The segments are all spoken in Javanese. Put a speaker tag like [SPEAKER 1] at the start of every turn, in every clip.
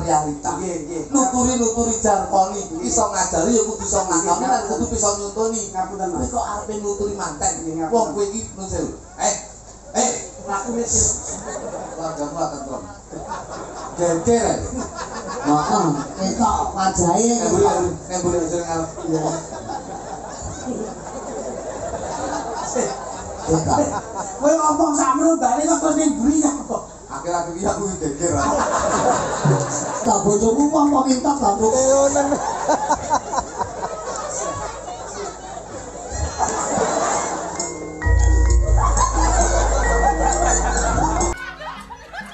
[SPEAKER 1] realita.
[SPEAKER 2] Nggih, nggih.
[SPEAKER 1] Nuturi-nuturi jarkoni, iso ngajari ya kudu iso nglakoni lan kudu bisa nyuntuni.
[SPEAKER 2] Ngapunten,
[SPEAKER 1] Kowe
[SPEAKER 2] Mas.
[SPEAKER 1] kok arepe nuturi manten?
[SPEAKER 2] Nggih, ngapunten.
[SPEAKER 1] Wong kowe iki nun sewu. Eh. Eh,
[SPEAKER 2] Laku wis.
[SPEAKER 1] Keluargamu akan tentrem. Geger ae.
[SPEAKER 3] Heeh, ketok wajahe.
[SPEAKER 1] Nek mburi aja ngarep.
[SPEAKER 3] Ketok.
[SPEAKER 2] Kowe ngomong sakmene bali kok terus ning mburi ya apa?
[SPEAKER 1] Akhir-akhir iki aku geger.
[SPEAKER 3] Tak bojomu wong kok minta ta, Bro.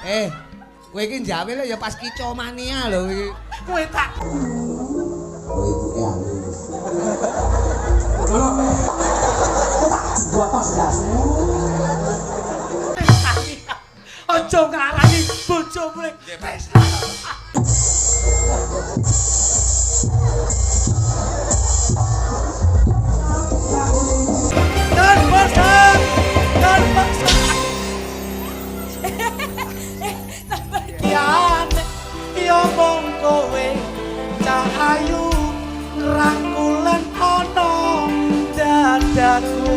[SPEAKER 4] Eh, kowe iki njawil ya pas kicomania lho iki.
[SPEAKER 2] Kowe tak
[SPEAKER 3] Oh, ibuke halus.
[SPEAKER 2] Lho. Tak botos ndasmu. Aja ngarani bojomu ning Terpaksa, terpaksa. Ya mung kowe cah ayu ngrangkulan ana dadaku.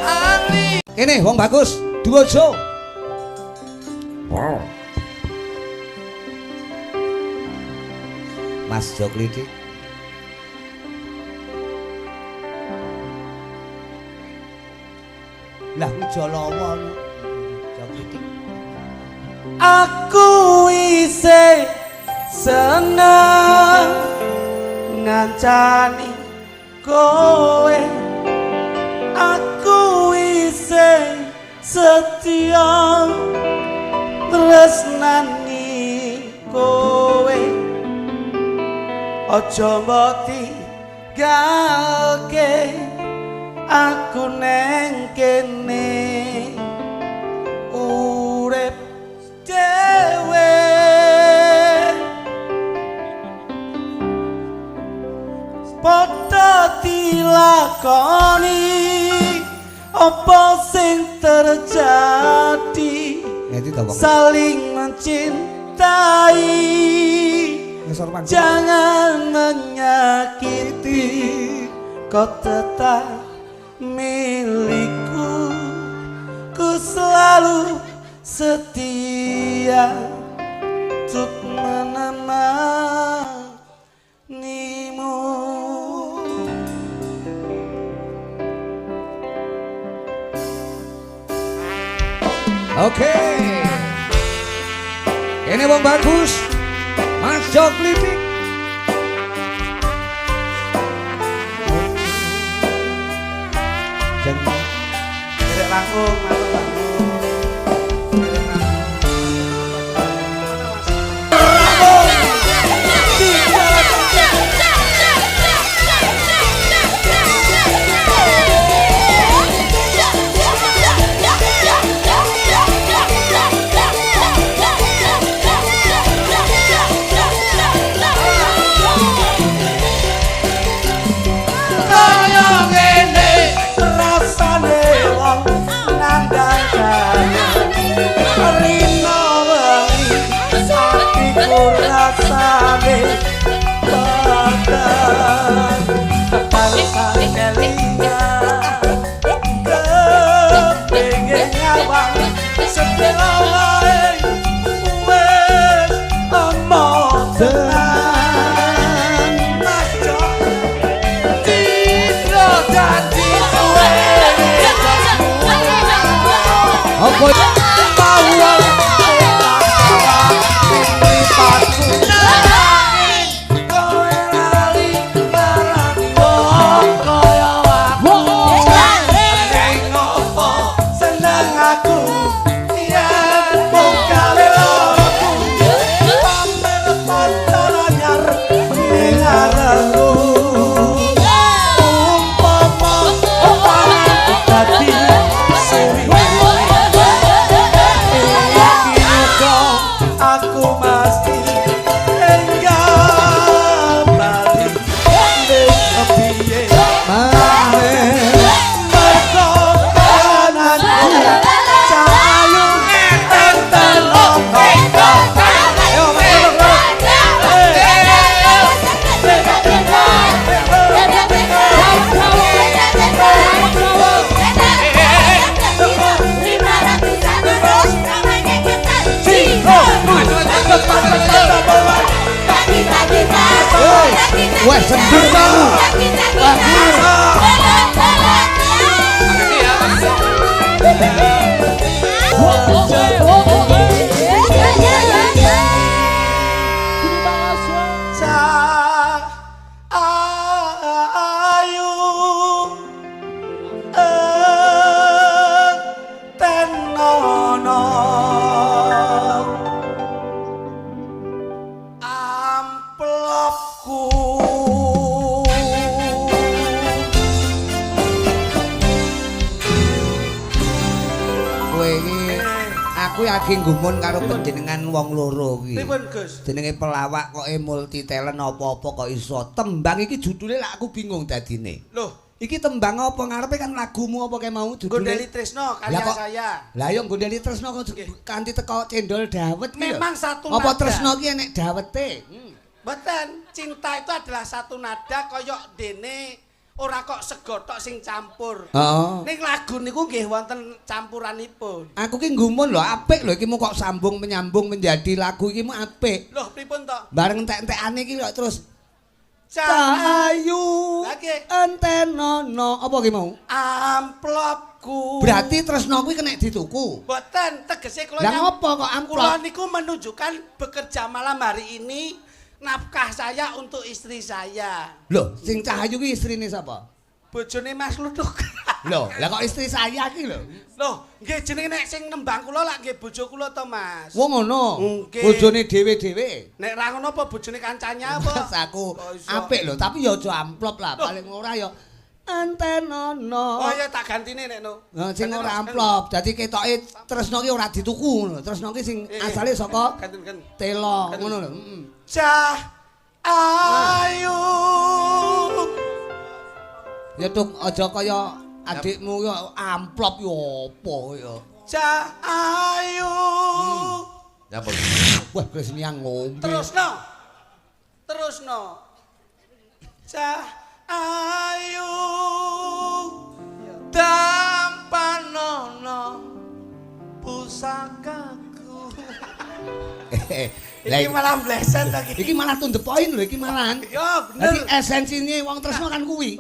[SPEAKER 4] Ali. Kene wong bagus, duojo. Mas Joklidik. Lah kuwi Jalawa lho. Joklidik.
[SPEAKER 2] Aku isih seneng ngancani kowe. Aku isih setia tresnani kowe. Aja mbok tinggalke aku neng kene urip dhewe. Padha dilakoni apa sing terjadi,
[SPEAKER 4] Ngerti ta wong?
[SPEAKER 2] saling mencintai,
[SPEAKER 4] Ngesor panggung.
[SPEAKER 2] jangan menyakiti. Kau tetap milikku, ku selalu setia untuk menemanimu.
[SPEAKER 4] Oke. Ini wong bagus. Mas Joklidik. Jangan
[SPEAKER 2] Derek langkung, matur langkung. Derek langkung. Kaya ngene rasane wong nandang rino wengi atiku rasane badan tansah kelingan kepengin nyawang sedelo wae wis emoh tenan. Mas Jok Citra dadi suwe.
[SPEAKER 4] Apa?
[SPEAKER 2] Aku mesti enggal bali ning kepiye mergo kananku cahayu enten. Ayo.
[SPEAKER 4] lagi gumun karo panjenengan wong loro iki.
[SPEAKER 2] Pripun, Gus?
[SPEAKER 4] Jenenge pelawak kok multi talent apa-apa kok iso. Tembang iki judule lak aku bingung dadine.
[SPEAKER 2] Loh,
[SPEAKER 4] iki tembang apa ngarepe kan lagumu apa kae mau judule?
[SPEAKER 2] Gondeli Tresno karya saya.
[SPEAKER 4] Lah yo Gondeli Tresno kok kanthi teko cendol dawet ki.
[SPEAKER 2] Memang satu
[SPEAKER 4] apa
[SPEAKER 2] nada.
[SPEAKER 4] Tresno ki enek dawete?
[SPEAKER 2] Mboten, cinta itu adalah satu nada koyok dene ora kok sego tok sing campur.
[SPEAKER 4] Heeh.
[SPEAKER 2] Ning lagu niku nggih wonten campuranipun.
[SPEAKER 4] Aku ki nggumun lho, apik lho iki mu kok sambung menyambung menjadi lagu iki mu apik.
[SPEAKER 2] Loh, pripun to?
[SPEAKER 4] Bareng entek-entekane iki kok terus
[SPEAKER 2] Cahayu
[SPEAKER 4] entenono apa ki mau?
[SPEAKER 2] Amplopku.
[SPEAKER 4] Berarti tresno kuwi kena dituku.
[SPEAKER 2] Mboten, tegese kula
[SPEAKER 4] Lah ngopo kok amplop?
[SPEAKER 2] Kula niku menunjukkan bekerja malam hari ini nafkah saya untuk istri saya.
[SPEAKER 4] Loh, sing Cahayu ki istrine sapa?
[SPEAKER 2] Bojone Mas Luduk.
[SPEAKER 4] Loh, lah kok istri saya ki lho.
[SPEAKER 2] Loh, nggih jenenge nek sing nembang kula lak nggih bojo kula to, Mas.
[SPEAKER 4] Wong ngono.
[SPEAKER 2] Bojone
[SPEAKER 4] dhewe-dhewe.
[SPEAKER 2] Nek ra ngono apa bojone kancane apa?
[SPEAKER 4] Mas aku apik lho, tapi ya aja amplop lah, paling ora ya entenono.
[SPEAKER 2] Oh ya tak gantine nek no.
[SPEAKER 4] Nah, sing ora amplop, dadi ketoke tresno ki ora dituku ngono. Tresno ki sing asale saka telo ngono lho. Heeh.
[SPEAKER 2] Cah ayu.
[SPEAKER 4] Ya tuk aja kaya adikmu ya amplop ya apa ya.
[SPEAKER 2] Cah ayu.
[SPEAKER 1] Nyapa?
[SPEAKER 4] Wah, wis niang ngombe.
[SPEAKER 2] Terusno. Terusno. Cah ayu.
[SPEAKER 1] Tampanono pusakaku.
[SPEAKER 2] Iki malah bleset lagi.
[SPEAKER 4] Iki malah to the point lho iki malahan.
[SPEAKER 2] Ya bener.
[SPEAKER 4] Dadi esensine wong tresno kan kuwi.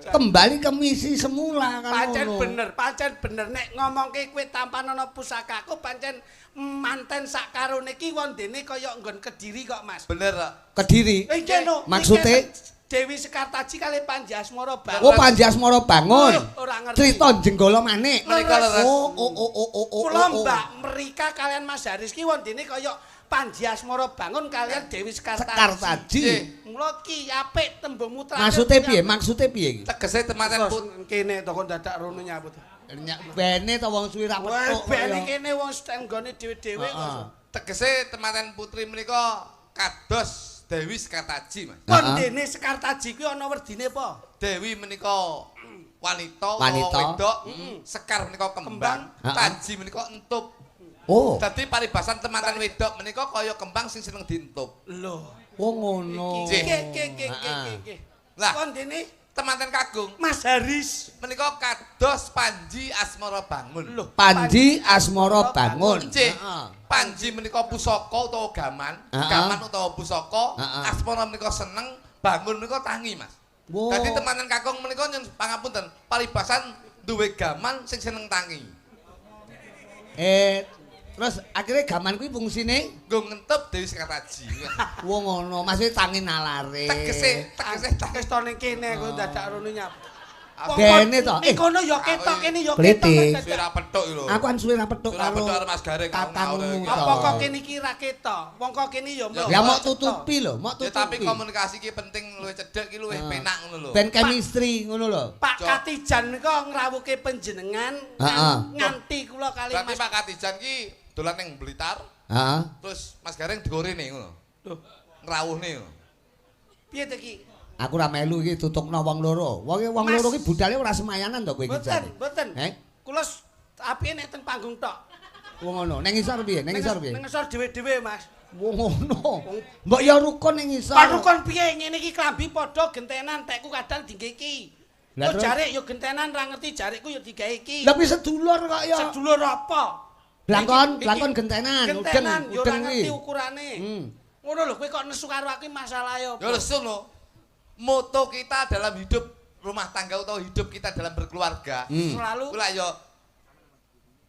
[SPEAKER 4] Kembali ke misi semula kan.
[SPEAKER 2] Pancen bener, pancen bener nek ngomongke kowe tampanono pusakaku pancen manten sak karone iki wondene kaya nggon Kediri kok, Mas.
[SPEAKER 1] Bener kok.
[SPEAKER 4] Kediri.
[SPEAKER 2] Nggih no.
[SPEAKER 4] Maksude
[SPEAKER 2] Dewi Sekartaji kali Panji Asmara Bangun.
[SPEAKER 4] Oh, Panji Asmara Bangun.
[SPEAKER 2] Ora ngerti.
[SPEAKER 4] Crita Jenggala Manik.
[SPEAKER 1] Oh,
[SPEAKER 4] oh oh oh oh oh.
[SPEAKER 2] Kula Mbak Merika kalian Mas Haris ki wondene kaya Panji Asmara Bangun kalian Dewi Sekartaji.
[SPEAKER 4] Sekartaji.
[SPEAKER 2] Mula ki apik tembungmu terakhir.
[SPEAKER 4] Maksude piye? Maksude piye iki?
[SPEAKER 1] Tegese tematen pun
[SPEAKER 2] kene to kok dadak rono nyaput.
[SPEAKER 4] Bene to wong suwi ra petuk.
[SPEAKER 2] Bene kene wong nggone dhewe-dhewe kok.
[SPEAKER 1] Tegese tematen putri menika kados Dewi Sekartaji, Mas.
[SPEAKER 2] Wondene Sekartaji kuwi ana werdine apa?
[SPEAKER 1] Dewi menika wanita, wedok, Sekar menika kembang, Taji menika entup.
[SPEAKER 4] Oh.
[SPEAKER 1] Dadi paribasan temanten wedok menika kaya kembang sing seneng dientup.
[SPEAKER 2] Lho.
[SPEAKER 4] Wong ngono.
[SPEAKER 2] Nggih.
[SPEAKER 1] Lah
[SPEAKER 2] wondene
[SPEAKER 1] temanten kagung
[SPEAKER 2] Mas Haris
[SPEAKER 1] menika kados Panji Asmara Bangun.
[SPEAKER 2] Lho,
[SPEAKER 4] Panji Asmara Bangun.
[SPEAKER 1] Nggih. Panji menika pusaka utawa gaman, gaman utawa pusaka, asmara menika seneng, bangun menika tangi, Mas. Dadi temanten kakung menika nyun pangapunten, paribasan duwe gaman sing seneng tangi.
[SPEAKER 4] Terus akhirnya gaman kuwi fungsine
[SPEAKER 1] nggo ngentup Dewi Sekartaji.
[SPEAKER 4] Wong ngono, maksudnya tangi nalare.
[SPEAKER 1] Tegese, tegese
[SPEAKER 2] to ning kene kok dadak rono nyap.
[SPEAKER 4] Bene to.
[SPEAKER 2] Ning kono ya ketok kene ya ketok.
[SPEAKER 1] Suwe ra petuk lho.
[SPEAKER 4] Aku kan suwe ra petuk
[SPEAKER 1] karo Mas Gareng
[SPEAKER 4] kakangmu.
[SPEAKER 2] Apa kok kene iki ra ketok? Wong kok kene ya
[SPEAKER 4] ya mok tutupi lho, mok tutupi.
[SPEAKER 1] Ya tapi komunikasi ki penting luwih cedhek ki luwih penak ngono lho.
[SPEAKER 4] Ben chemistry ngono lho.
[SPEAKER 2] Pak Katijan menika ngrawuhke panjenengan nganti kula kali Mas.
[SPEAKER 1] Berarti Pak Katijan ki dolan ning Blitar.
[SPEAKER 4] Heeh.
[SPEAKER 1] Terus Mas Gareng digorene ngono.
[SPEAKER 2] Lho,
[SPEAKER 1] ngrawuhne ngono.
[SPEAKER 2] Piye to ki?
[SPEAKER 4] Aku ora melu iki tutukno wong loro. Wong wong loro ki budale ora semayanan to kowe iki.
[SPEAKER 2] Mboten, mboten. Kula apike nek teng panggung tok.
[SPEAKER 4] Wong ngono. Ning ngisor piye? Ning ngisor piye?
[SPEAKER 2] Ning ngisor dhewe-dhewe, Mas.
[SPEAKER 4] Wong ngono. Mbok ya rukun ning ngisor.
[SPEAKER 2] Pak rukun piye? Ngene iki klambi padha gentenan, tekku kadang dingge iki. Lah jarik ya gentenan ra ngerti jarikku ya digawe iki.
[SPEAKER 4] Lah kuwi sedulur kok ya.
[SPEAKER 2] Sedulur apa?
[SPEAKER 4] Blangkon, blangkon gentenan, udeng,
[SPEAKER 2] udeng kuwi. Ngerti ukurane. Ngono lho kowe kok nesu karo aku masalahe apa?
[SPEAKER 1] Ya nesu lho. Moto kita dalam hidup rumah tangga atau hidup kita dalam berkeluarga
[SPEAKER 2] selalu
[SPEAKER 1] kula ya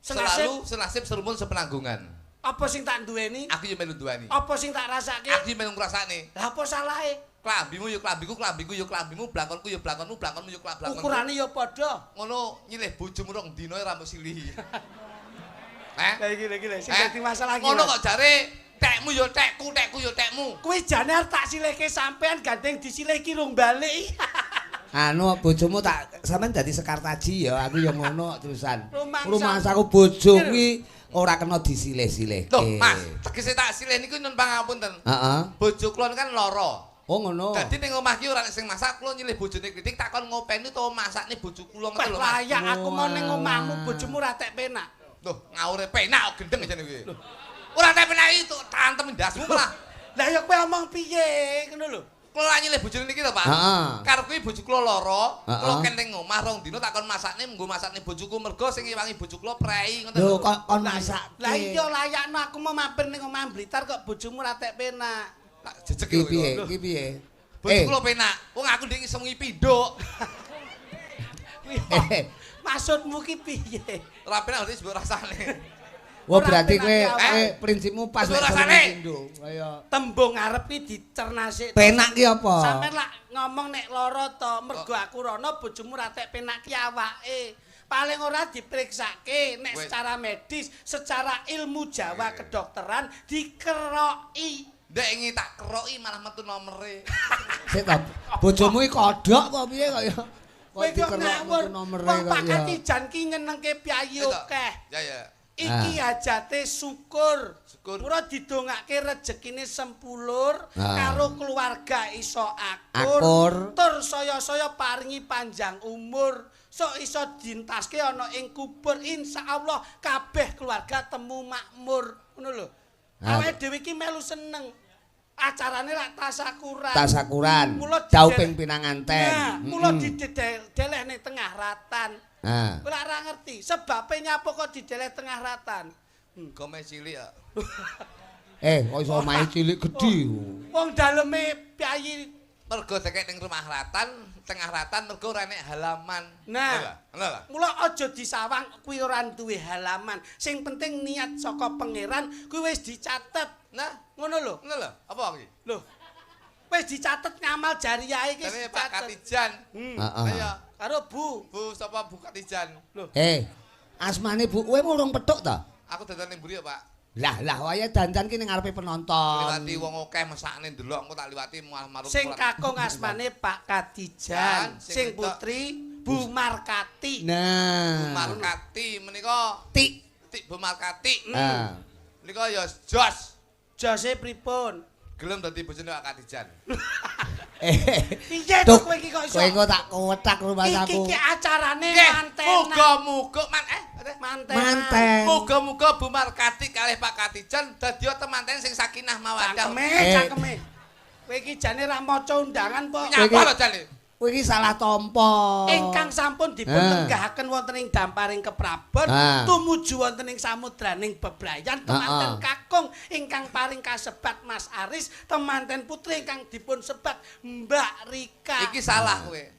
[SPEAKER 1] selalu senasib serumpun sepenanggungan.
[SPEAKER 2] Apa sing tak duweni?
[SPEAKER 1] Aku ya melu duweni.
[SPEAKER 2] Apa sing tak rasake?
[SPEAKER 1] Aku ya melu ngrasakne.
[SPEAKER 2] Lah apa salahe?
[SPEAKER 1] Klambimu ya klambiku, klambiku ya klambimu, blangkonku ya blangkonmu, blangkonmu ya blangkonmu.
[SPEAKER 2] Ukurane ya padha.
[SPEAKER 1] Ngono nyilih bojomu rong dina ora mbok silihi. Heh?
[SPEAKER 2] Lah iki lho sing dadi masalah iki.
[SPEAKER 1] Ngono kok jare tekmu ya tekku, tekku ya tekmu.
[SPEAKER 2] Kuwi jane arep tak silihke sampean gandeng disilih ki rung balik.
[SPEAKER 4] Anu bojomu tak sampean dadi Sekartaji ya, aku ya ngono terusan. Rumangsaku bojo kuwi ora kena disilih-silihke.
[SPEAKER 1] Loh, Mas, tegese tak silih niku nyun pangapunten.
[SPEAKER 4] Heeh.
[SPEAKER 1] Bojo kula kan lara.
[SPEAKER 4] Oh ngono.
[SPEAKER 1] Dadi ning omah ki ora sing masak, kula nyilih bojone Klitik takon ngopeni utawa masakne bojo kula ngoten lho, Mas.
[SPEAKER 2] Layak aku mau ning omahmu bojomu ora tek penak.
[SPEAKER 1] Loh, ngawure penak kok gendeng jane kuwi. Ora tek penak iki tantem ndasmu malah.
[SPEAKER 2] Lah ya kowe omong piye ngono lho.
[SPEAKER 1] Kula nyilih bojone niki to, Pak.
[SPEAKER 4] Heeh.
[SPEAKER 1] Karep kuwi bojo kula lara, kula ken ning omah rong dina takon masakne nggo masakne bojoku mergo sing ngewangi bojo kula prei ngoten
[SPEAKER 4] lho. Kok kon masake.
[SPEAKER 2] Lah iya layakno aku mau mampir ning omah Blitar kok bojomu ora tek penak.
[SPEAKER 1] Tak jejeg
[SPEAKER 4] iki piye? Iki piye?
[SPEAKER 1] Bojo kula penak. Wong aku ndek iso ngipi nduk.
[SPEAKER 2] Maksudmu ki piye?
[SPEAKER 1] Ora penak berarti sebut rasane.
[SPEAKER 4] Wah berarti kowe prinsipmu pas
[SPEAKER 1] nek rasane.
[SPEAKER 4] Kaya
[SPEAKER 2] tembung arep ki dicerna sik.
[SPEAKER 4] Penak ki apa?
[SPEAKER 2] Sampeyan lak ngomong nek lara to, mergo aku rono bojomu ra tek penak ki awake. Paling ora diperiksake nek secara medis, secara ilmu Jawa kedokteran dikeroki.
[SPEAKER 1] Ndek ingi tak keroki malah metu nomere.
[SPEAKER 4] Sik to, bojomu iki kodhok apa piye kaya
[SPEAKER 2] kok dikerok metu nomere kok. Wong Pak Katijan ki nyenengke piyayi akeh.
[SPEAKER 1] Ya ya.
[SPEAKER 2] Iki hajate syukur. Mula didongake rejekine sempulur karo keluarga iso akur. Tur saya-saya paringi panjang umur. Sok iso dintaske ana ing kubur insyaallah kabeh keluarga temu makmur. Ngono lho. Awake dhewe iki melu seneng. Acarane lak tasakuran.
[SPEAKER 4] Tasakuran. Dauping pinanganten.
[SPEAKER 2] Nah, mula dideleh ning tengah ratan. Kowe lak ora ngerti sebabe nyapa kok dideleh tengah ratan.
[SPEAKER 1] Gome cilik ya.
[SPEAKER 4] Kok iso omahe cilik gedhi.
[SPEAKER 2] Wong daleme piyayi
[SPEAKER 1] mergo dekek ning rumah ratan, tengah ratan mergo ora enek halaman.
[SPEAKER 2] Nah, mula aja disawang kuwi ora duwe halaman. Sing penting niat saka pangeran kuwi wis dicatet.
[SPEAKER 1] Nah,
[SPEAKER 2] ngono lho.
[SPEAKER 1] Ngono lho. Apa iki?
[SPEAKER 2] Lho. Wis dicatet ngamal jariah iki wis
[SPEAKER 1] Pak Katijan.
[SPEAKER 4] Heeh.
[SPEAKER 2] Karo Bu.
[SPEAKER 1] Bu sapa Bu Katijan?
[SPEAKER 2] Lho.
[SPEAKER 4] Asmane Bu kowe urung petuk ta?
[SPEAKER 1] Aku dandan ning mburi ya, Pak.
[SPEAKER 4] Lah lah wayahe dandan ki ning ngarepe penonton.
[SPEAKER 1] Liwati wong akeh mesakne ndelok engko tak liwati malah marung.
[SPEAKER 2] Sing kakung asmane Pak Katijan, sing putri Bu Markati.
[SPEAKER 4] Nah,
[SPEAKER 1] Bu Markati menika
[SPEAKER 4] tik
[SPEAKER 1] tik Bu Markati.
[SPEAKER 4] Heeh.
[SPEAKER 1] Menika ya jos.
[SPEAKER 2] Jose pripun?
[SPEAKER 1] Gelem dadi bojone Pak Katijan.
[SPEAKER 2] Piye to kowe iki kok iso?
[SPEAKER 4] Kowe engko tak kowetak rumahku.
[SPEAKER 2] Iki ki acarane mantenan.
[SPEAKER 1] Muga-muga
[SPEAKER 2] manten.
[SPEAKER 1] Muga-muga Bu Markati kalih Pak Katijan dadi temanten sing sakinah mawaddah.
[SPEAKER 2] Cangkeme, cangkeme. Kowe iki jane ra maca undangan po.
[SPEAKER 1] Nyapa lho jane?
[SPEAKER 4] Kowe iki salah tampa.
[SPEAKER 2] Ingkang sampun dipun lenggahaken wonten ing damparing keprabon tumuju wonten ing samudraning bebrayan temanten kakung ingkang paring kasebat Mas Aris, temanten putri ingkang dipun sebat Mbak Rika.
[SPEAKER 1] Iki salah kowe.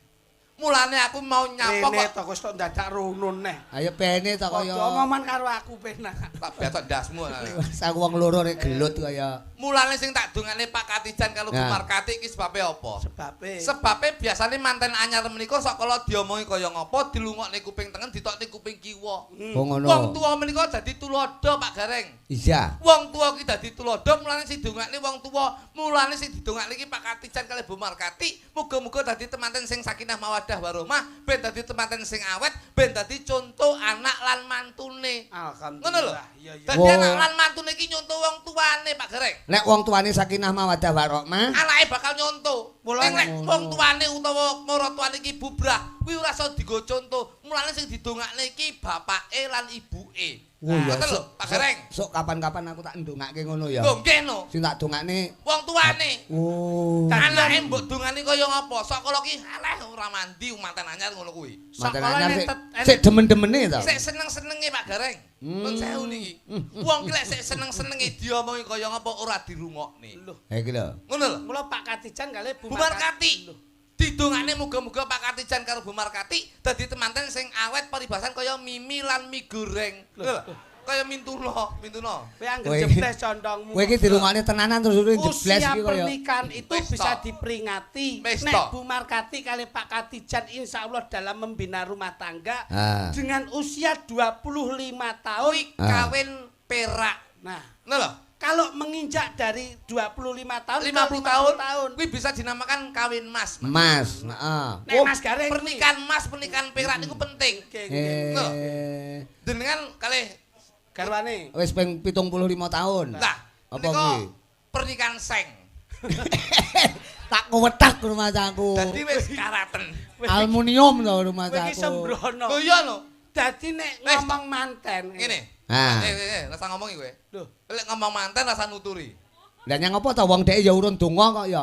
[SPEAKER 1] Mulane aku mau nyapa
[SPEAKER 2] kok. Rene to kok dadak rono neh.
[SPEAKER 4] Ayo bene to kaya.
[SPEAKER 2] Omongan karo aku penak.
[SPEAKER 1] Tak betok ndasmu.
[SPEAKER 4] Sak wong loro nek gelut kaya.
[SPEAKER 1] Mulane sing tak dongane Pak Katijan karo Bu Markati iki sebabe apa?
[SPEAKER 2] Sebabe.
[SPEAKER 1] Sebabe biasane manten anyar menika sok kala diomongi kaya ngapa dilungokne kuping tengen ditokne kuping kiwa.
[SPEAKER 4] Oh ngono.
[SPEAKER 1] Wong tuwa menika dadi tuladha Pak Gareng.
[SPEAKER 4] Iya.
[SPEAKER 1] Wong tuwa ki dadi tuladha mulane sing dongakne wong tuwa, mulane sing didongakne iki Pak Katijan kalih Bu Markati, muga-muga dadi temanten sing sakinah mawaddah warahmah, ben dadi temanten sing awet, ben dadi contoh anak lan mantune.
[SPEAKER 2] Alhamdulillah.
[SPEAKER 1] Ngono lho. Dadi anak lan mantune iki nyontoh wong tuane Pak Gareng.
[SPEAKER 4] Nek wong tuane sakinah mawaddah warahmah,
[SPEAKER 1] anake bakal nyontoh. Nek wong tuane utawa maratuane iki bubrah, kuwi ora iso dienggo contoh. Mulane sing didongakne iki bapake lan ibuke.
[SPEAKER 4] Oh ya,
[SPEAKER 1] lho, Pak Gareng.
[SPEAKER 4] Sok kapan-kapan aku tak ndongake ngono ya.
[SPEAKER 1] Lho nggih no.
[SPEAKER 4] Sing tak dongakne
[SPEAKER 1] wong tuane.
[SPEAKER 4] Oh.
[SPEAKER 1] Anake mbok dongani kaya ngapa? Sok kala ki aleh ora mandi manten anyar ngono kuwi.
[SPEAKER 4] Manten anyar sik demen-demene to.
[SPEAKER 1] Sik seneng-senenge Pak Gareng. Nun sewu niki. Wong ki lek sik seneng-senenge diomongi kaya ngapa ora dirungokne.
[SPEAKER 2] Lho.
[SPEAKER 4] Ha iki lho.
[SPEAKER 1] Ngono lho.
[SPEAKER 2] Mula Pak Katijan kalih Bu
[SPEAKER 1] Markati. Didongane muga-muga Pak Katijan karo Bu Markati dadi temanten sing awet paribasan kaya mimi lan mie goreng. Lho, kaya mintuna, mintuna.
[SPEAKER 2] Kowe anggere jebles condongmu.
[SPEAKER 4] Kowe iki dirungokne tenanan terus urung jebles iki kaya.
[SPEAKER 2] Usia pernikahan itu bisa diperingati. Nek Bu Markati kali Pak Katijan insyaallah dalam membina rumah tangga dengan usia 25 tahun
[SPEAKER 1] kawin perak.
[SPEAKER 2] Nah,
[SPEAKER 1] ngono lho.
[SPEAKER 2] Kalau menginjak dari 25 tahun
[SPEAKER 1] 50 tahun, kuwi bisa dinamakan kawin mas.
[SPEAKER 4] Mas, heeh.
[SPEAKER 2] Nek Mas Gareng
[SPEAKER 1] pernikahan mas, pernikahan perak niku penting.
[SPEAKER 2] Nggih.
[SPEAKER 1] Jenengan kalih
[SPEAKER 2] Garwane.
[SPEAKER 4] Wis ping 75 tahun.
[SPEAKER 1] Lah,
[SPEAKER 4] apa kuwi?
[SPEAKER 1] Pernikahan seng.
[SPEAKER 4] Tak kowethak rumah saku.
[SPEAKER 1] Dadi wis karaten.
[SPEAKER 4] Aluminium to rumah
[SPEAKER 2] Kowe
[SPEAKER 4] saku.
[SPEAKER 2] iki sembrono.
[SPEAKER 1] Lho iya lho.
[SPEAKER 2] Dadi nek ngomong manten
[SPEAKER 1] ngene. Rasa ngomong iki kowe.
[SPEAKER 2] Lho,
[SPEAKER 1] lek ngomong manten rasa nuturi.
[SPEAKER 4] Lah nyang apa ta wong dhek ya urun donga kok ya.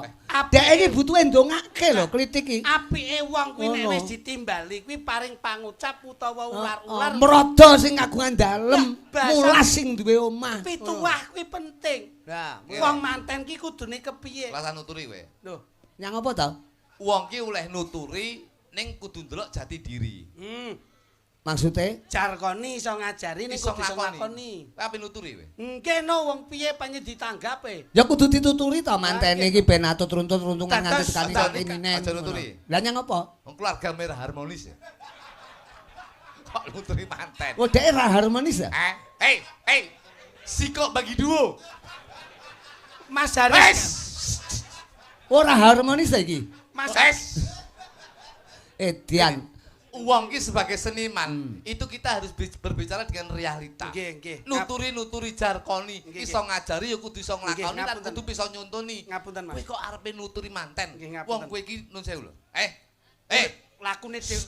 [SPEAKER 4] Dhek iki butuhe ndongake lho klitik iki.
[SPEAKER 2] Apike wong kuwi nek wis ditimbali kuwi paring pangucap utawa ular-ular.
[SPEAKER 4] Mrada sing kagungan dalem, mulas sing duwe omah.
[SPEAKER 2] Pituwah kuwi penting.
[SPEAKER 4] Lah,
[SPEAKER 2] wong manten ki kudune kepiye?
[SPEAKER 1] Rasa nuturi kowe.
[SPEAKER 2] Lho,
[SPEAKER 4] nyang apa ta?
[SPEAKER 1] Wong ki oleh nuturi ning kudu ndelok jati diri.
[SPEAKER 4] Maksude
[SPEAKER 2] jarkoni iso ngajari ning kudu iso nglakoni.
[SPEAKER 1] Kowe ape nuturi kowe?
[SPEAKER 2] Nggih no wong piye panjen ditanggape?
[SPEAKER 4] Ya kudu dituturi to mantene iki ben atut runtut-runtungan nganti sekali kene.
[SPEAKER 1] Aja nuturi.
[SPEAKER 4] Lah nyang apa?
[SPEAKER 1] Wong keluarga merah harmonis ya. Kok nuturi manten?
[SPEAKER 4] Oh dhek ra harmonis ya?
[SPEAKER 1] Hei. Sikok bagi duo.
[SPEAKER 2] Mas Haris.
[SPEAKER 4] Ora harmonis ta iki?
[SPEAKER 2] Mas Haris.
[SPEAKER 4] Edian.
[SPEAKER 1] Wong ki sebagai seniman itu kita harus berbicara dengan realita.
[SPEAKER 2] Nggih, nggih.
[SPEAKER 1] Nuturi-nuturi jarkoni, iso ngajari ya kudu iso nglakoni lan kudu bisa nyontoni.
[SPEAKER 2] Ngapunten, Mas.
[SPEAKER 1] Kowe kok arepe nuturi manten? Wong kowe iki nun sewu lho.
[SPEAKER 2] Lakune dhewe.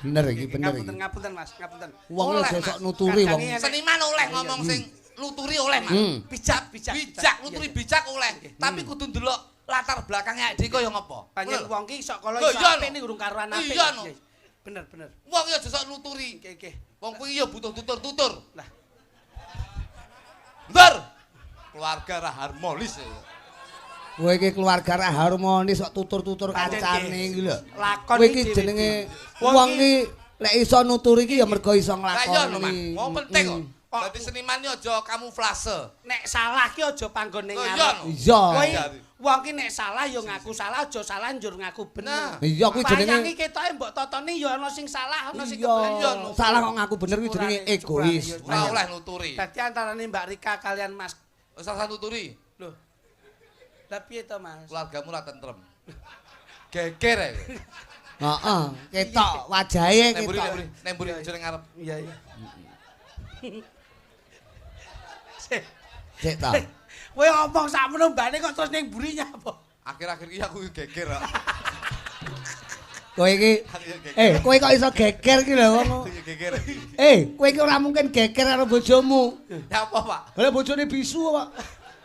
[SPEAKER 4] Bener iki, bener iki.
[SPEAKER 2] Ngapunten, ngapunten, Mas, ngapunten.
[SPEAKER 4] Wong aja sok nuturi wong.
[SPEAKER 1] Seniman oleh ngomong sing nuturi oleh, Mas.
[SPEAKER 2] Bijak, bijak.
[SPEAKER 1] Bijak, nuturi bijak oleh. Tapi kudu ndelok latar belakangnya dhewe kaya ngopo.
[SPEAKER 2] Panjen wong ki sok kala iso apik ning urung karuan apik.
[SPEAKER 1] Iya no.
[SPEAKER 2] Bener, bener.
[SPEAKER 1] Wong ki aja sok nuturi.
[SPEAKER 2] Nggih, nggih.
[SPEAKER 1] Wong kuwi ya butuh tutur-tutur.
[SPEAKER 2] Lah.
[SPEAKER 1] Bentar. Keluarga ra harmonis.
[SPEAKER 4] Kowe iki keluarga ra harmonis sok tutur-tutur kancane iki lho.
[SPEAKER 2] Lakon
[SPEAKER 4] kowe iki jenenge wong ki lek iso nuturi iki ya mergo iso nglakoni.
[SPEAKER 1] Wong penting kok. Dadi seniman ki aja kamuflase.
[SPEAKER 2] Nek salah ki aja panggone ngarep.
[SPEAKER 4] Iya.
[SPEAKER 2] Wong ki nek salah ya ngaku salah, aja salah njur ngaku bener.
[SPEAKER 4] Iya kuwi jenenge.
[SPEAKER 2] Wayang iki ketoke mbok totone ya ana sing salah, ana sing kebener.
[SPEAKER 4] Salah kok ngaku bener kuwi jenenge egois.
[SPEAKER 1] Ora oleh nuturi.
[SPEAKER 2] Dadi antarane Mbak Rika kalian Mas
[SPEAKER 1] salah nuturi.
[SPEAKER 2] Lho. Lah piye to, Mas?
[SPEAKER 1] Keluargamu ra tentrem. Geger ae.
[SPEAKER 4] Heeh, ketok wajahe ketok.
[SPEAKER 1] Nek mburi aja ning ngarep.
[SPEAKER 2] Iya, iya.
[SPEAKER 4] Sik ta.
[SPEAKER 2] Kowe ngomong sakmono mbane kok terus ning mburi nyapa?
[SPEAKER 1] Akhir-akhir iki aku geger kok.
[SPEAKER 4] Kowe iki kowe kok iso geger iki lho wong.
[SPEAKER 1] Geger.
[SPEAKER 4] Kowe iki ora mungkin geger karo bojomu.
[SPEAKER 1] Nyapa, Pak?
[SPEAKER 4] Lah bojone bisu kok.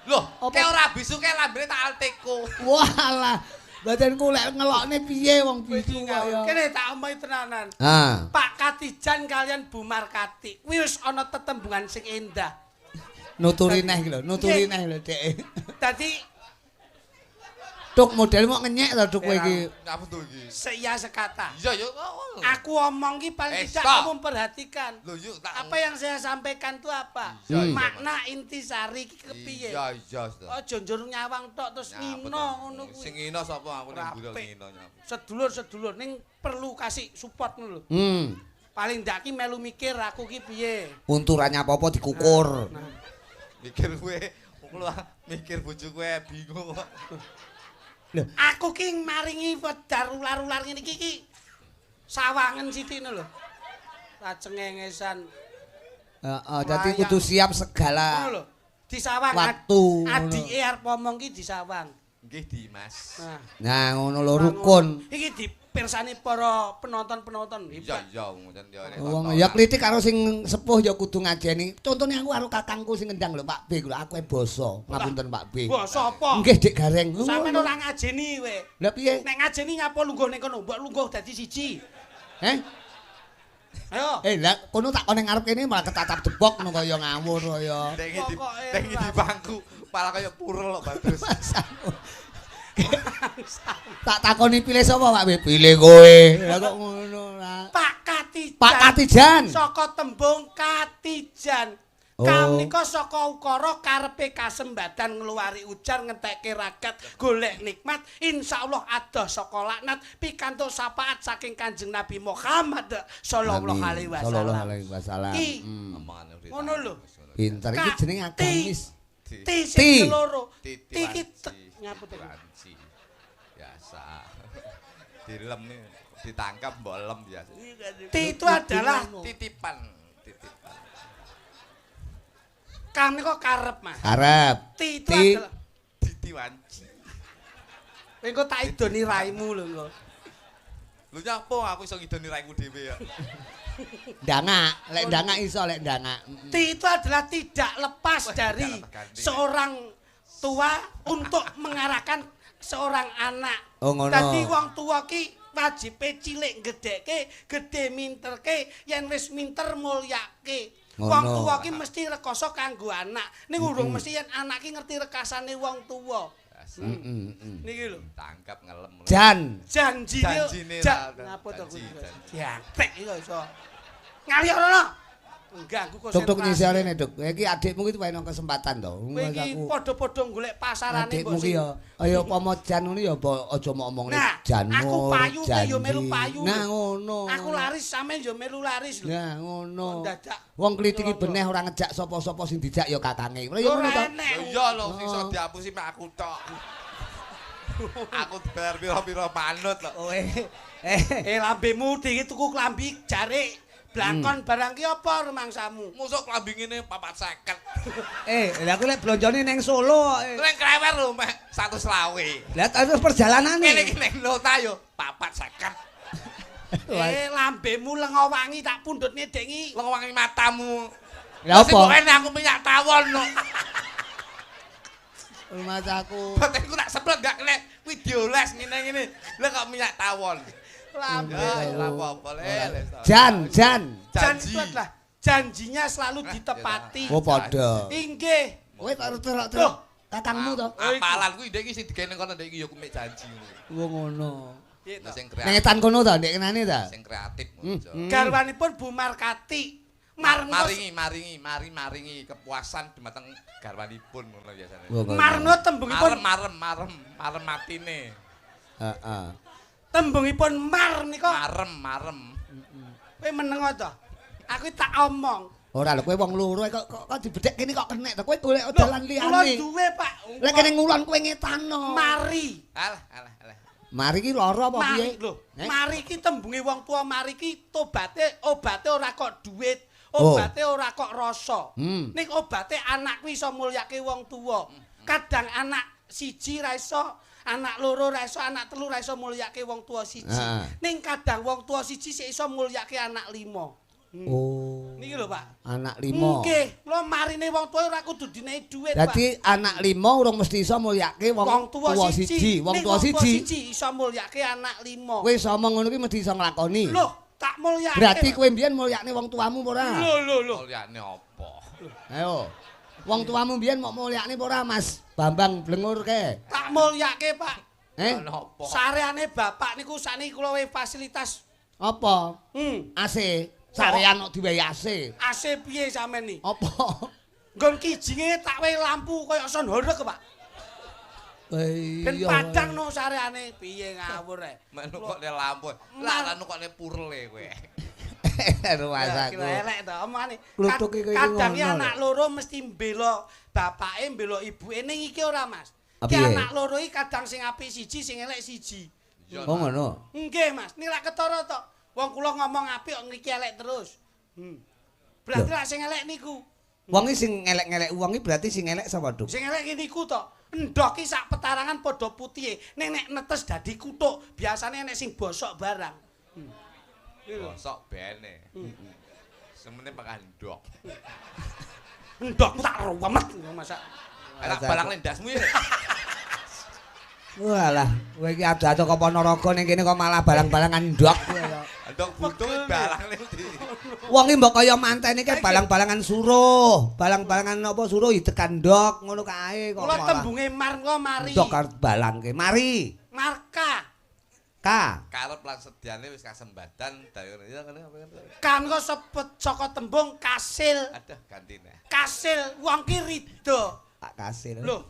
[SPEAKER 1] Loh, kae ora bisu kae lambene tak alteko.
[SPEAKER 4] Walah. Badanku lek ngelokne piye wong bisu kok ya.
[SPEAKER 2] Kene tak omongi tenanan. Pak Katijan kalian Bu Markati kuwi wis ana tetembungan sing endah.
[SPEAKER 4] Nuturi neh iki lho, nuturi neh lho Dek.
[SPEAKER 2] Dadi
[SPEAKER 4] tuk model mok ngenyek to tuk kowe iki.
[SPEAKER 1] Ngapa to iki?
[SPEAKER 2] Seia sekata.
[SPEAKER 1] Iya ya.
[SPEAKER 2] Aku omong ki paling tidak kamu memperhatikan.
[SPEAKER 1] Lho yuk tak.
[SPEAKER 2] Apa yang saya sampaikan tuh apa? Makna intisari iki kepiye?
[SPEAKER 1] Iya iya.
[SPEAKER 2] Aja njur nyawang tok terus ngino ngono kuwi.
[SPEAKER 1] Sing ngino sapa aku ning mburi ngino nyapa.
[SPEAKER 2] Sedulur-sedulur ning perlu kasih support ngono lho. Paling ndak ki melu mikir aku ki piye.
[SPEAKER 4] Unturannya apa-apa dikukur.
[SPEAKER 1] Mikir kowe, mikir bojo kowe bingung kok.
[SPEAKER 4] Lho,
[SPEAKER 2] aku ki maringi wedar ular-ular ngene iki ki sawangen sithik lho. Ra cengengesan.
[SPEAKER 4] Heeh, dadi kudu siap segala.
[SPEAKER 2] Ngono lho. Disawang
[SPEAKER 4] waktu.
[SPEAKER 2] Adike arep ngomong ki disawang.
[SPEAKER 1] Nggih, Dimas.
[SPEAKER 4] Nah, ngono lho rukun.
[SPEAKER 2] Iki dipirsani para penonton-penonton.
[SPEAKER 1] Iya, iya ngoten ya.
[SPEAKER 4] Wong ya klitik karo sing sepuh ya kudu ngajeni. Contone aku karo kakangku sing ngendang lho Pak B lho, aku e basa. Ngapunten Pak B.
[SPEAKER 2] Basa apa?
[SPEAKER 4] Nggih, Dik Gareng.
[SPEAKER 2] Sampeyan ora ngajeni kowe.
[SPEAKER 4] Lah piye?
[SPEAKER 2] Nek ngajeni nyapa lungguh ning kono, mbok lungguh dadi siji.
[SPEAKER 4] Heh?
[SPEAKER 2] Ayo.
[SPEAKER 4] Lah kono tak kon ngarep kene malah ketatap jebok ngono kaya ngawur kaya.
[SPEAKER 1] Nek di bangku malah kaya purel kok Badrus.
[SPEAKER 4] Tak takoni pilih sapa Pak B? Pilih kowe. Lah kok ngono lah.
[SPEAKER 2] Pak Katijan.
[SPEAKER 4] Pak Katijan.
[SPEAKER 2] Saka tembung Katijan.
[SPEAKER 4] Oh.
[SPEAKER 2] Kamenika saka ukara karepe kasembadan ngluwari ujar ngentekke ragat golek nikmat insyaallah adoh saka laknat pikantuk syafaat saking Kanjeng Nabi Muhammad sallallahu alaihi wasallam.
[SPEAKER 4] Sallallahu alaihi wasallam.
[SPEAKER 2] Ngono lho.
[SPEAKER 4] Pinter iki jenenge agamis.
[SPEAKER 2] Ti sing loro. Ti iki ngaput
[SPEAKER 1] wanci. Biasa. Dilem ditangkap mbok lem biasa.
[SPEAKER 2] Ti itu adalah
[SPEAKER 1] titipan, titipan.
[SPEAKER 2] K menika karep, Mas.
[SPEAKER 4] Karep.
[SPEAKER 2] T itu adalah
[SPEAKER 1] Diti wanci.
[SPEAKER 2] Kowe engko tak idoni raimu lho engko.
[SPEAKER 1] Lho nyapa aku iso ngidoni raiku dhewe ya.
[SPEAKER 4] Ndangak, lek ndangak iso lek ndangak.
[SPEAKER 2] T itu adalah tidak lepas dari seorang tua untuk mengarahkan seorang anak.
[SPEAKER 4] Oh ngono.
[SPEAKER 2] Dadi wong tuwa ki wajibe cilik gedhekke, gedhe minterke, yen wis minter mulyake. Wong tuwa ki mesti rekoso kanggo anak. Ning urung mesti yen anak ki ngerti rekasane wong tuwa. Niki lho,
[SPEAKER 1] tangkap ngelem.
[SPEAKER 2] Janjine. Ngapa to kuwi? Diantek iki iso. Ngali ora. Enggak, aku
[SPEAKER 4] konsentrasi. Duk nyisore ne, Duk. Iki adikmu iki wae kesempatan to.
[SPEAKER 2] Kowe iki padha-padha golek pasarane
[SPEAKER 4] mbok. Adikmu ki ya ayo upama jan ngono ya aja mok omongne janmu.
[SPEAKER 2] Aku payu ya melu payu.
[SPEAKER 4] Nah ngono.
[SPEAKER 2] Aku laris sampean ya melu laris lho.
[SPEAKER 4] Nah ngono. Wong klithiki beneh ora ngejak sapa-sapa sing dijak ya kakange.
[SPEAKER 1] Ya ngono to. Iya lho sing iso diapusi mek aku tok. Aku dibayar pira-pira manut lho.
[SPEAKER 2] Eh lambemu iki tuku klambi jarik. Blangkon barang ki apa rumangsamu?
[SPEAKER 1] Mosok klambi ngene 450.
[SPEAKER 4] Lah aku lek blonjone ning Solo kok.
[SPEAKER 1] Ning Klewer lho mek 120.
[SPEAKER 4] Lah terus perjalanane.
[SPEAKER 1] Kene iki ning Nota yo 450.
[SPEAKER 2] Lambemu lenga wangi tak pundhutne dengi.
[SPEAKER 1] Lenga wangi matamu.
[SPEAKER 4] Lah apa?
[SPEAKER 1] Sing aku minyak tawon no.
[SPEAKER 4] Rumahku.
[SPEAKER 1] Batinku tak semprot gak kena kuwi dioles ngene-ngene. Lah kok minyak tawon.
[SPEAKER 2] Lambe
[SPEAKER 1] apa-apa le.
[SPEAKER 4] Jan
[SPEAKER 2] janji lah. Janjinya selalu ditepati.
[SPEAKER 4] Oh padha.
[SPEAKER 2] Inggih.
[SPEAKER 4] Kowe tak terok kakangmu to.
[SPEAKER 1] Apalan kuwi ndek iki sing digawe ning kono ndek iki ya kuwi janji.
[SPEAKER 4] Wong ngono.
[SPEAKER 1] Sing
[SPEAKER 4] kreatif. Nang etan kono to ndek kenane ta?
[SPEAKER 1] Sing kreatif.
[SPEAKER 2] Garwanipun Bu Markati.
[SPEAKER 1] Maringi kepuasan dumateng garwanipun ngono biasane.
[SPEAKER 2] Marno tembungipun
[SPEAKER 1] marem matine.
[SPEAKER 4] Heeh.
[SPEAKER 2] Tembungipun mar nika
[SPEAKER 1] marem.
[SPEAKER 2] Kowe meneng to? Aku tak omong.
[SPEAKER 4] Ora lho kowe wong loro kok dibedhek kene kok kenek to. Kowe golek dalan liyane.
[SPEAKER 2] Kula duwe, Pak.
[SPEAKER 4] Lek kene ngulon kowe ngetano.
[SPEAKER 2] Mari.
[SPEAKER 1] Alah alah alah.
[SPEAKER 4] Mari ki lara apa piye?
[SPEAKER 2] Lho, mari ki tembunge wong tua mari ki tobaté obate ora kok duit, obate ora kok rasa. Ning obate anak kuwi iso mulyake wong tuwa. Kadang anak siji ra iso, anak loro ra iso, anak telu ra iso mulyake wong tua siji. Ning kadang wong tua siji sik iso mulyake anak lima.
[SPEAKER 4] Oh.
[SPEAKER 2] Niki lho, Pak.
[SPEAKER 4] Anak lima.
[SPEAKER 2] Nggih, kula marine wong tua ora kudu dinehi dhuwit, Pak.
[SPEAKER 4] Dadi anak lima urung mesti iso mulyake wong tua siji. Wong tua siji
[SPEAKER 2] iso mulyake anak lima.
[SPEAKER 4] Kowe iso omong ngono ki mesti iso nglakoni.
[SPEAKER 2] Lho, tak mulyake.
[SPEAKER 4] Berarti kowe mbiyen mulyakne wong tuamu apa ora?
[SPEAKER 2] Lho, lho, lho.
[SPEAKER 1] Mulyakne apa?
[SPEAKER 4] Ayo. Wong tuamu mbiyen mok mulyakne apa ora, Mas? Bambang Blengur kae.
[SPEAKER 2] Tak mulyake, Pak.
[SPEAKER 4] Eh?
[SPEAKER 2] Sareane bapak niku sakniki kula wehi fasilitas.
[SPEAKER 4] Apa? AC. Sarean kok diwehi AC.
[SPEAKER 2] AC piye sampean ni?
[SPEAKER 4] Apa?
[SPEAKER 2] Nggon kijinge tak wehi lampu kaya son horeg, Pak. Ben padang no sareane piye ngawur e.
[SPEAKER 1] Mek nukokne lampu. Lah nukokne purle kowe.
[SPEAKER 4] Ruwasaku.
[SPEAKER 2] Elek to omongane. Kadang anak loro mesti mbela bapake, mbela ibuke ning iki ora, Mas. Ki anak loro iki kadang sing apik siji, sing elek siji.
[SPEAKER 4] Oh ngono.
[SPEAKER 2] Nggih, Mas. Niki lak ketara to. Wong kula ngomong apik kok ngriki elek terus. Berarti lak sing elek niku.
[SPEAKER 5] Wong iki sing elek-elek wong iki berarti sing elek sapa, Duk?
[SPEAKER 2] Sing elek niku to. Endhok ki sak petarangan padha putihe. Ning nek netes dadi kutuk, biasane enek sing bosok barang.
[SPEAKER 1] Bosok bene. Semene pakan ndok.
[SPEAKER 2] Ndokmu tak ruwemet masak.
[SPEAKER 1] Lah balang lendasmu ya.
[SPEAKER 5] Walah, kowe iki ado-ado kok Ponorogo ning kene kok malah balang-balangan ndok kowe ya.
[SPEAKER 1] Ndok butuh balang ndi.
[SPEAKER 5] Wong iki mbok kaya mantene iki balang-balangan suruh, balang-balangan apa suruh idekan ndok ngono kae kok.
[SPEAKER 2] Kula tembunge mar kok mari.
[SPEAKER 5] Ndok arep balangke. Mari.
[SPEAKER 2] Marka.
[SPEAKER 5] K.
[SPEAKER 1] Karep lan sedyane wis kasembadan dari
[SPEAKER 2] Kan kok sepet saka tembung kasil.
[SPEAKER 1] Aduh gantine.
[SPEAKER 2] Kasil wong ki ridho.
[SPEAKER 5] Pak Kasil.
[SPEAKER 2] Lho.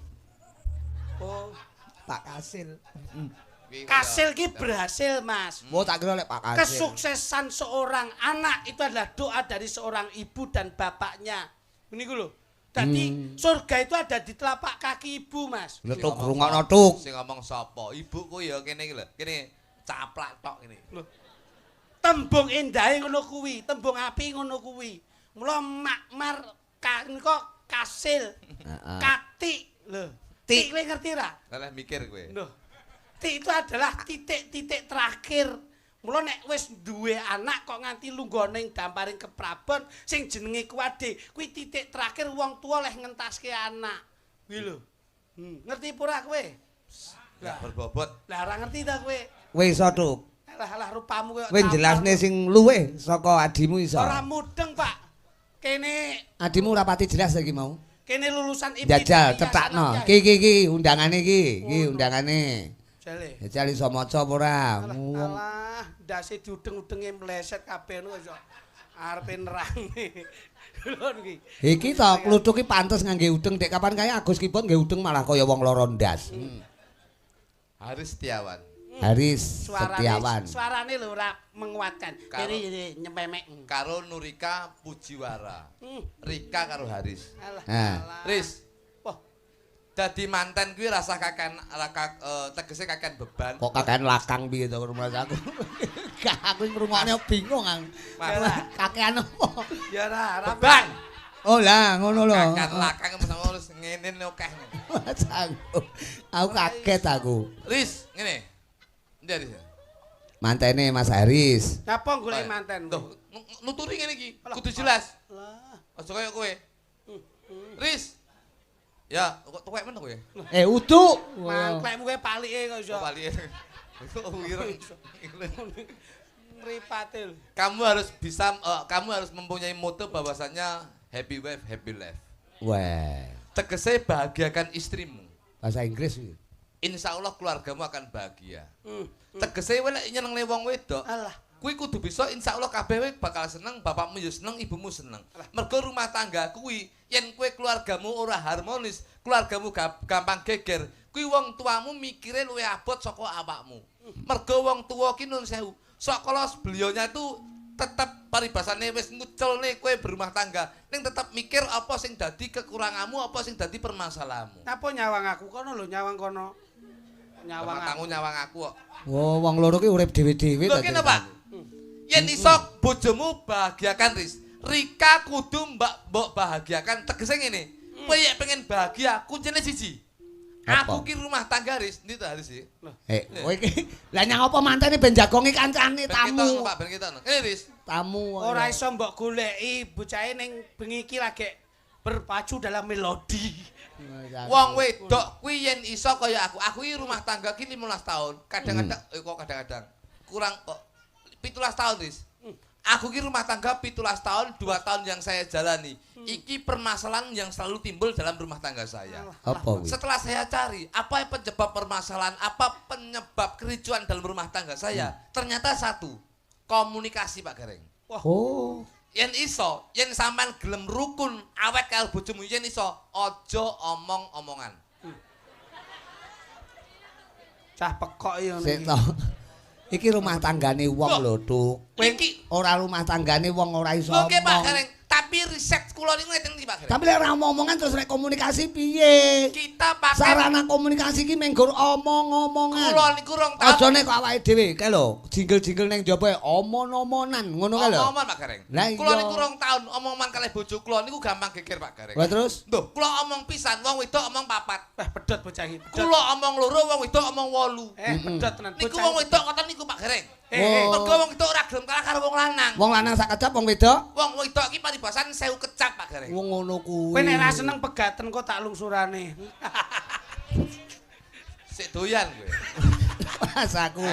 [SPEAKER 2] Oh.
[SPEAKER 5] Pak Kasil.
[SPEAKER 2] Kasil ki berhasil, Mas.
[SPEAKER 5] Wo tak kira lek Pak Kasil.
[SPEAKER 2] Kesuksesan seorang anak itu adalah doa dari seorang ibu dan bapaknya. Niku lho. Dadi surga itu ada di telapak kaki ibu, Mas.
[SPEAKER 5] Lho tuk rungokno tuk.
[SPEAKER 1] Sing ngomong sapa? Ibuku ya kene iki lho. Kene caplak tok ngene.
[SPEAKER 2] Lho. Tembung endahe ngono kuwi, tembung apik ngono kuwi. Mula makmar kok Kasil.
[SPEAKER 4] Heeh.
[SPEAKER 2] Katik lho. Tik kowe ngerti ra?
[SPEAKER 1] Lah mikir kowe.
[SPEAKER 2] Loh. Tik itu adalah titik-titik terakhir. Mula nek wis duwe anak kok nganti lungguh ning damparing keprabon sing jenenge kuwade, kuwi titik terakhir wong tuwa leh ngentaske anak. Kuwi lho. Ngerti apa ora kowe?
[SPEAKER 1] Lah berbobot.
[SPEAKER 2] Lah ora ngerti ta kowe?
[SPEAKER 5] Kowe iso, Tuk.
[SPEAKER 2] Alah alah rupamu koyo
[SPEAKER 5] Kowe jelasne sing luwih saka adimu iso.
[SPEAKER 2] Ora mudeng, Pak. Kene
[SPEAKER 4] Adimu ora pati jelas iki mau.
[SPEAKER 2] Kene lulusan IPT.
[SPEAKER 4] Jajal cetakno. Ki ki ki undangane iki, iki undangane.
[SPEAKER 2] Jale.
[SPEAKER 4] Jajal iso maca apa ora?
[SPEAKER 2] Alah, ndase diudeng-udenge mleset kabeh ngono iso arepe nerangne. Lho iki.
[SPEAKER 4] Iki to kluthuk iki pantes ngangge udeng dek kapan kae Agus Kipot nggae udeng malah kaya wong loro ndas.
[SPEAKER 1] Haris Setiawan.
[SPEAKER 4] Haris Setiawan.
[SPEAKER 2] Suarane lho ora menguatkan. Kiri nyememek.
[SPEAKER 1] Karo Nurika Pujiwara. Rika karo Haris.
[SPEAKER 2] Alah.
[SPEAKER 1] Riz.
[SPEAKER 2] Wah.
[SPEAKER 1] Dadi manten kuwi rasa kakean tegese kakean beban.
[SPEAKER 4] Kok kakean lakang piye to rumah aku. Gak aku ngrungokne bingung aku. Kakean apa?
[SPEAKER 2] Ya ora,
[SPEAKER 1] beban.
[SPEAKER 4] Oh lah ngono lho.
[SPEAKER 1] Kakean lakang terus ngene akeh.
[SPEAKER 4] Aku kaget aku.
[SPEAKER 1] Riz, ngene. Endi Haris?
[SPEAKER 4] Mantene Mas Haris.
[SPEAKER 2] Napa golek manten?
[SPEAKER 1] Loh, nuturi ngene iki, kudu jelas.
[SPEAKER 2] Lah,
[SPEAKER 1] aja kaya kowe. Riz. Ya, kok tuwek men kowe?
[SPEAKER 4] Eh, uduk.
[SPEAKER 2] Mangklekmu kowe palike kok iso.
[SPEAKER 1] Palike. Kok wireng.
[SPEAKER 2] Mripate lho.
[SPEAKER 1] Kamu harus bisa kamu harus mempunyai moto bahwasannya happy wife, happy life.
[SPEAKER 4] Wah.
[SPEAKER 1] Tegese bahagiakan istrimu.
[SPEAKER 4] Bahasa Inggris iki.
[SPEAKER 1] Insya Allah keluargamu akan bahagia. Tegese kowe lek nyenengne wong wedok,
[SPEAKER 2] alah,
[SPEAKER 1] kuwi kudu bisa insya Allah kabeh kowe bakal seneng, bapakmu ya seneng, ibumu seneng. Mergo rumah tangga kuwi yen kowe keluargamu ora harmonis, keluargamu gampang geger, kuwi wong tuamu mikire luwih abot saka awakmu. Mergo wong tuwa ki nun sewu, saka beliaunya itu tetep paribasane wis nguculne kowe berumah tangga, ning tetep mikir apa sing dadi kekuranganmu, apa sing dadi permasalahanmu.
[SPEAKER 2] Napa nyawang aku kono lho, nyawang kono. Nyawang
[SPEAKER 1] aku, nyawang aku kok.
[SPEAKER 4] Oh, wong loro ki urip dhewe-dhewe
[SPEAKER 1] ta. Lho kene, Pak. Yen iso bojomu bahagiakan, Riz. Rika kudu mbok bahagiakan. Tegese ngene. Kowe yen pengen bahagia, kuncine siji. Aku ki rumah tangga, Riz. Ndi to Haris iki?
[SPEAKER 4] Eh, kowe iki lah nyang apa mantene ben jagongi kancane tamu.
[SPEAKER 1] Pak, ben ketokno. Ngene, Riz.
[SPEAKER 4] Tamu
[SPEAKER 2] ora iso mbok goleki bocahe ning bengi iki lagi berpacu dalam melodi.
[SPEAKER 1] Wong wedok kuwi yen iso kaya aku. Aku iki rumah tangga ki 15 tahun. Kadang-kadang kok kadang-kadang kurang kok 17 tahun, Riz. Aku ki rumah tangga 17 tahun, 2 tahun yang saya jalani. Iki permasalahan yang selalu timbul dalam rumah tangga saya.
[SPEAKER 4] Apa kuwi?
[SPEAKER 1] Setelah saya cari, apa penyebab permasalahan, apa penyebab kericuan dalam rumah tangga saya? Ternyata satu, komunikasi, Pak Gareng.
[SPEAKER 2] Wah.
[SPEAKER 4] Oh.
[SPEAKER 1] Yen iso, yen sampean gelem rukun awet karo bojomu, yen iso aja omong-omongan.
[SPEAKER 2] Cah pekok iki ngono.
[SPEAKER 4] Sik to. Iki rumah tanggane wong lho, Tuk.
[SPEAKER 1] Iki
[SPEAKER 4] ora rumah tanggane wong ora iso
[SPEAKER 1] omong. Lho Pak Gareng, tapi riset kula niku ngeten iki Pak Gareng.
[SPEAKER 4] Tapi lek ora omong-omongan terus rek komunikasi piye?
[SPEAKER 1] Kita pakai
[SPEAKER 4] sarana komunikasi iki mung omong-omongan.
[SPEAKER 1] Kula niku rong taun.
[SPEAKER 4] Ajane kok awake dhewe kae lho, jinggel-jinggel ning njaba omon-omonan ngono kae lho.
[SPEAKER 1] Omong-omongan Pak Gareng. Kula niku rong taun omong-omongan kalih bojo kula niku gampang geger Pak Gareng.
[SPEAKER 4] Lah terus?
[SPEAKER 1] Lho, kula omong pisan wong wedok omong papat.
[SPEAKER 2] Wah, pedhot bocah iki.
[SPEAKER 1] Kula omong loro wong wedok omong 8.
[SPEAKER 2] Eh, pedhot tenan.
[SPEAKER 1] Niku wong wedok ngoten niku Pak Gareng. Mergo wong wedok ora gelem kalah karo wong lanang.
[SPEAKER 4] Wong lanang sak kecap wong wedok?
[SPEAKER 1] Wong wedok iki paribasan 1000 kecap Pak Gareng.
[SPEAKER 4] Wong ngono kuwi.
[SPEAKER 2] Kowe nek ra seneng pegaten kok tak lungsurane.
[SPEAKER 1] Sik doyan kowe.
[SPEAKER 4] Mas aku.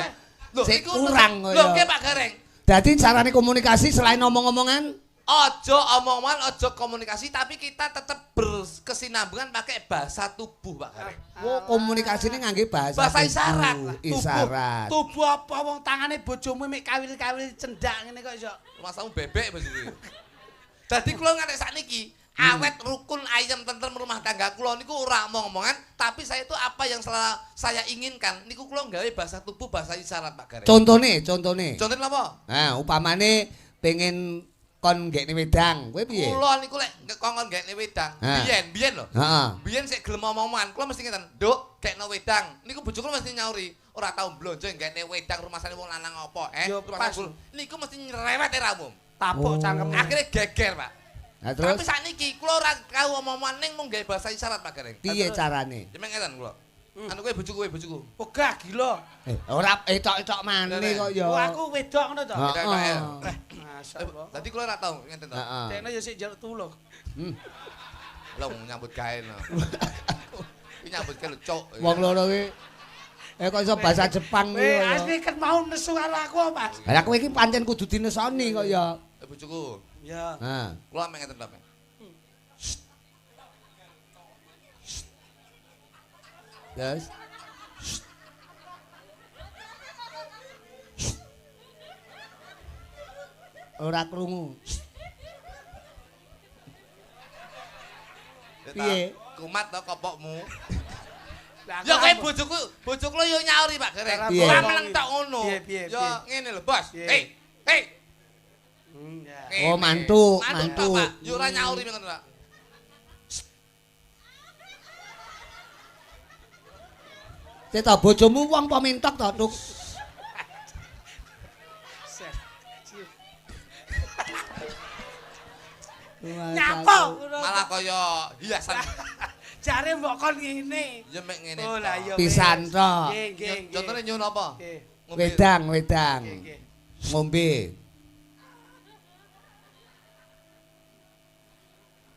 [SPEAKER 1] Lho
[SPEAKER 4] sik kurang
[SPEAKER 1] koyo. Lho nggih Pak Gareng.
[SPEAKER 4] Dadi carane komunikasi selain omong-omongan,
[SPEAKER 1] aja omong-omongan, aja komunikasi, tapi kita tetep berkesinambungan pakai bahasa tubuh Pak Gareng.
[SPEAKER 4] Oh, komunikasine ngangge bahasa
[SPEAKER 1] bahasa isyarat.
[SPEAKER 4] Isyarat.
[SPEAKER 2] Tubuh apa wong tangane bojomu mek kawil-kawil cendak ngene kok iso.
[SPEAKER 1] Masamu bebek Mas kuwi. Dadi kula nganti sakniki awet rukun ayem tentrem rumah tangga kula niku ora omong-omongan, tapi saya itu apa yang selalu saya inginkan niku kula nggawe bahasa tubuh, bahasa isyarat Pak Gareng.
[SPEAKER 4] Contone, contone.
[SPEAKER 1] Contone napa?
[SPEAKER 4] Nah, upamane pengen kon nggekne wedang, kowe piye?
[SPEAKER 1] Kula niku lek kongkon nggekne wedang, biyen lho.
[SPEAKER 4] Heeh.
[SPEAKER 1] Biyen sik gelem omong-omongan, kula mesti ngeten, "Nduk, gekno wedang." Niku bojo kula mesti nyauri, "Ora tau blonjo nggekne wedang rumasane wong lanang apa, eh?" Niku mesti nyerewet era umum.
[SPEAKER 2] Tapuk cangkem.
[SPEAKER 1] Akhire geger, Pak.
[SPEAKER 5] Nah, terus?
[SPEAKER 1] Tapi sakniki kula ora tau omong-omongan ning mung gawe bahasa isyarat Pak Gareng.
[SPEAKER 5] Piye carane?
[SPEAKER 1] Jeneng ngeten kula. Anu kowe bojoku, kowe bojoku.
[SPEAKER 2] Wegah gila.
[SPEAKER 5] Ora etok-etok maneh kok ya.
[SPEAKER 2] Oh aku wedok ngono to.
[SPEAKER 5] Heeh.
[SPEAKER 2] Masyaallah.
[SPEAKER 1] Dadi kula ora tau ngeten to.
[SPEAKER 2] Dekne ya sik njaluk tulung.
[SPEAKER 1] Lho nyambut gawe no. Iki nyambut gawe lho cuk.
[SPEAKER 5] Wong loro kuwi kok iso bahasa Jepang kuwi.
[SPEAKER 2] Asli kan mau nesu karo aku, Mas.
[SPEAKER 5] Lah kowe iki pancen kudu dinesoni kok ya.
[SPEAKER 1] Bojoku.
[SPEAKER 2] Ya.
[SPEAKER 5] Heeh.
[SPEAKER 1] Kula mek ngeten to, Pak.
[SPEAKER 5] Terus ora krungu. Piye?
[SPEAKER 1] Kumat to kopokmu. Ya kowe bojoku, bojoku lho yo nyauri Pak Gareng.
[SPEAKER 5] Ora
[SPEAKER 1] meneng tok ngono. Ya ngene lho, Bos. Hei, hei.
[SPEAKER 5] Oh, mantu, mantu.
[SPEAKER 1] Yo ora nyauri ngono, Pak.
[SPEAKER 5] Ceta bojomu wong apa mentok to, Tuk?
[SPEAKER 2] Nyapa?
[SPEAKER 1] Malah kaya hiasan.
[SPEAKER 2] Jare mbok kon ngene.
[SPEAKER 1] Ya mek ngene.
[SPEAKER 2] Oh lah iya.
[SPEAKER 5] Pisan to.
[SPEAKER 2] Nggih, nggih.
[SPEAKER 1] Contone nyuwun apa?
[SPEAKER 5] Wedang, wedang. Ngombe.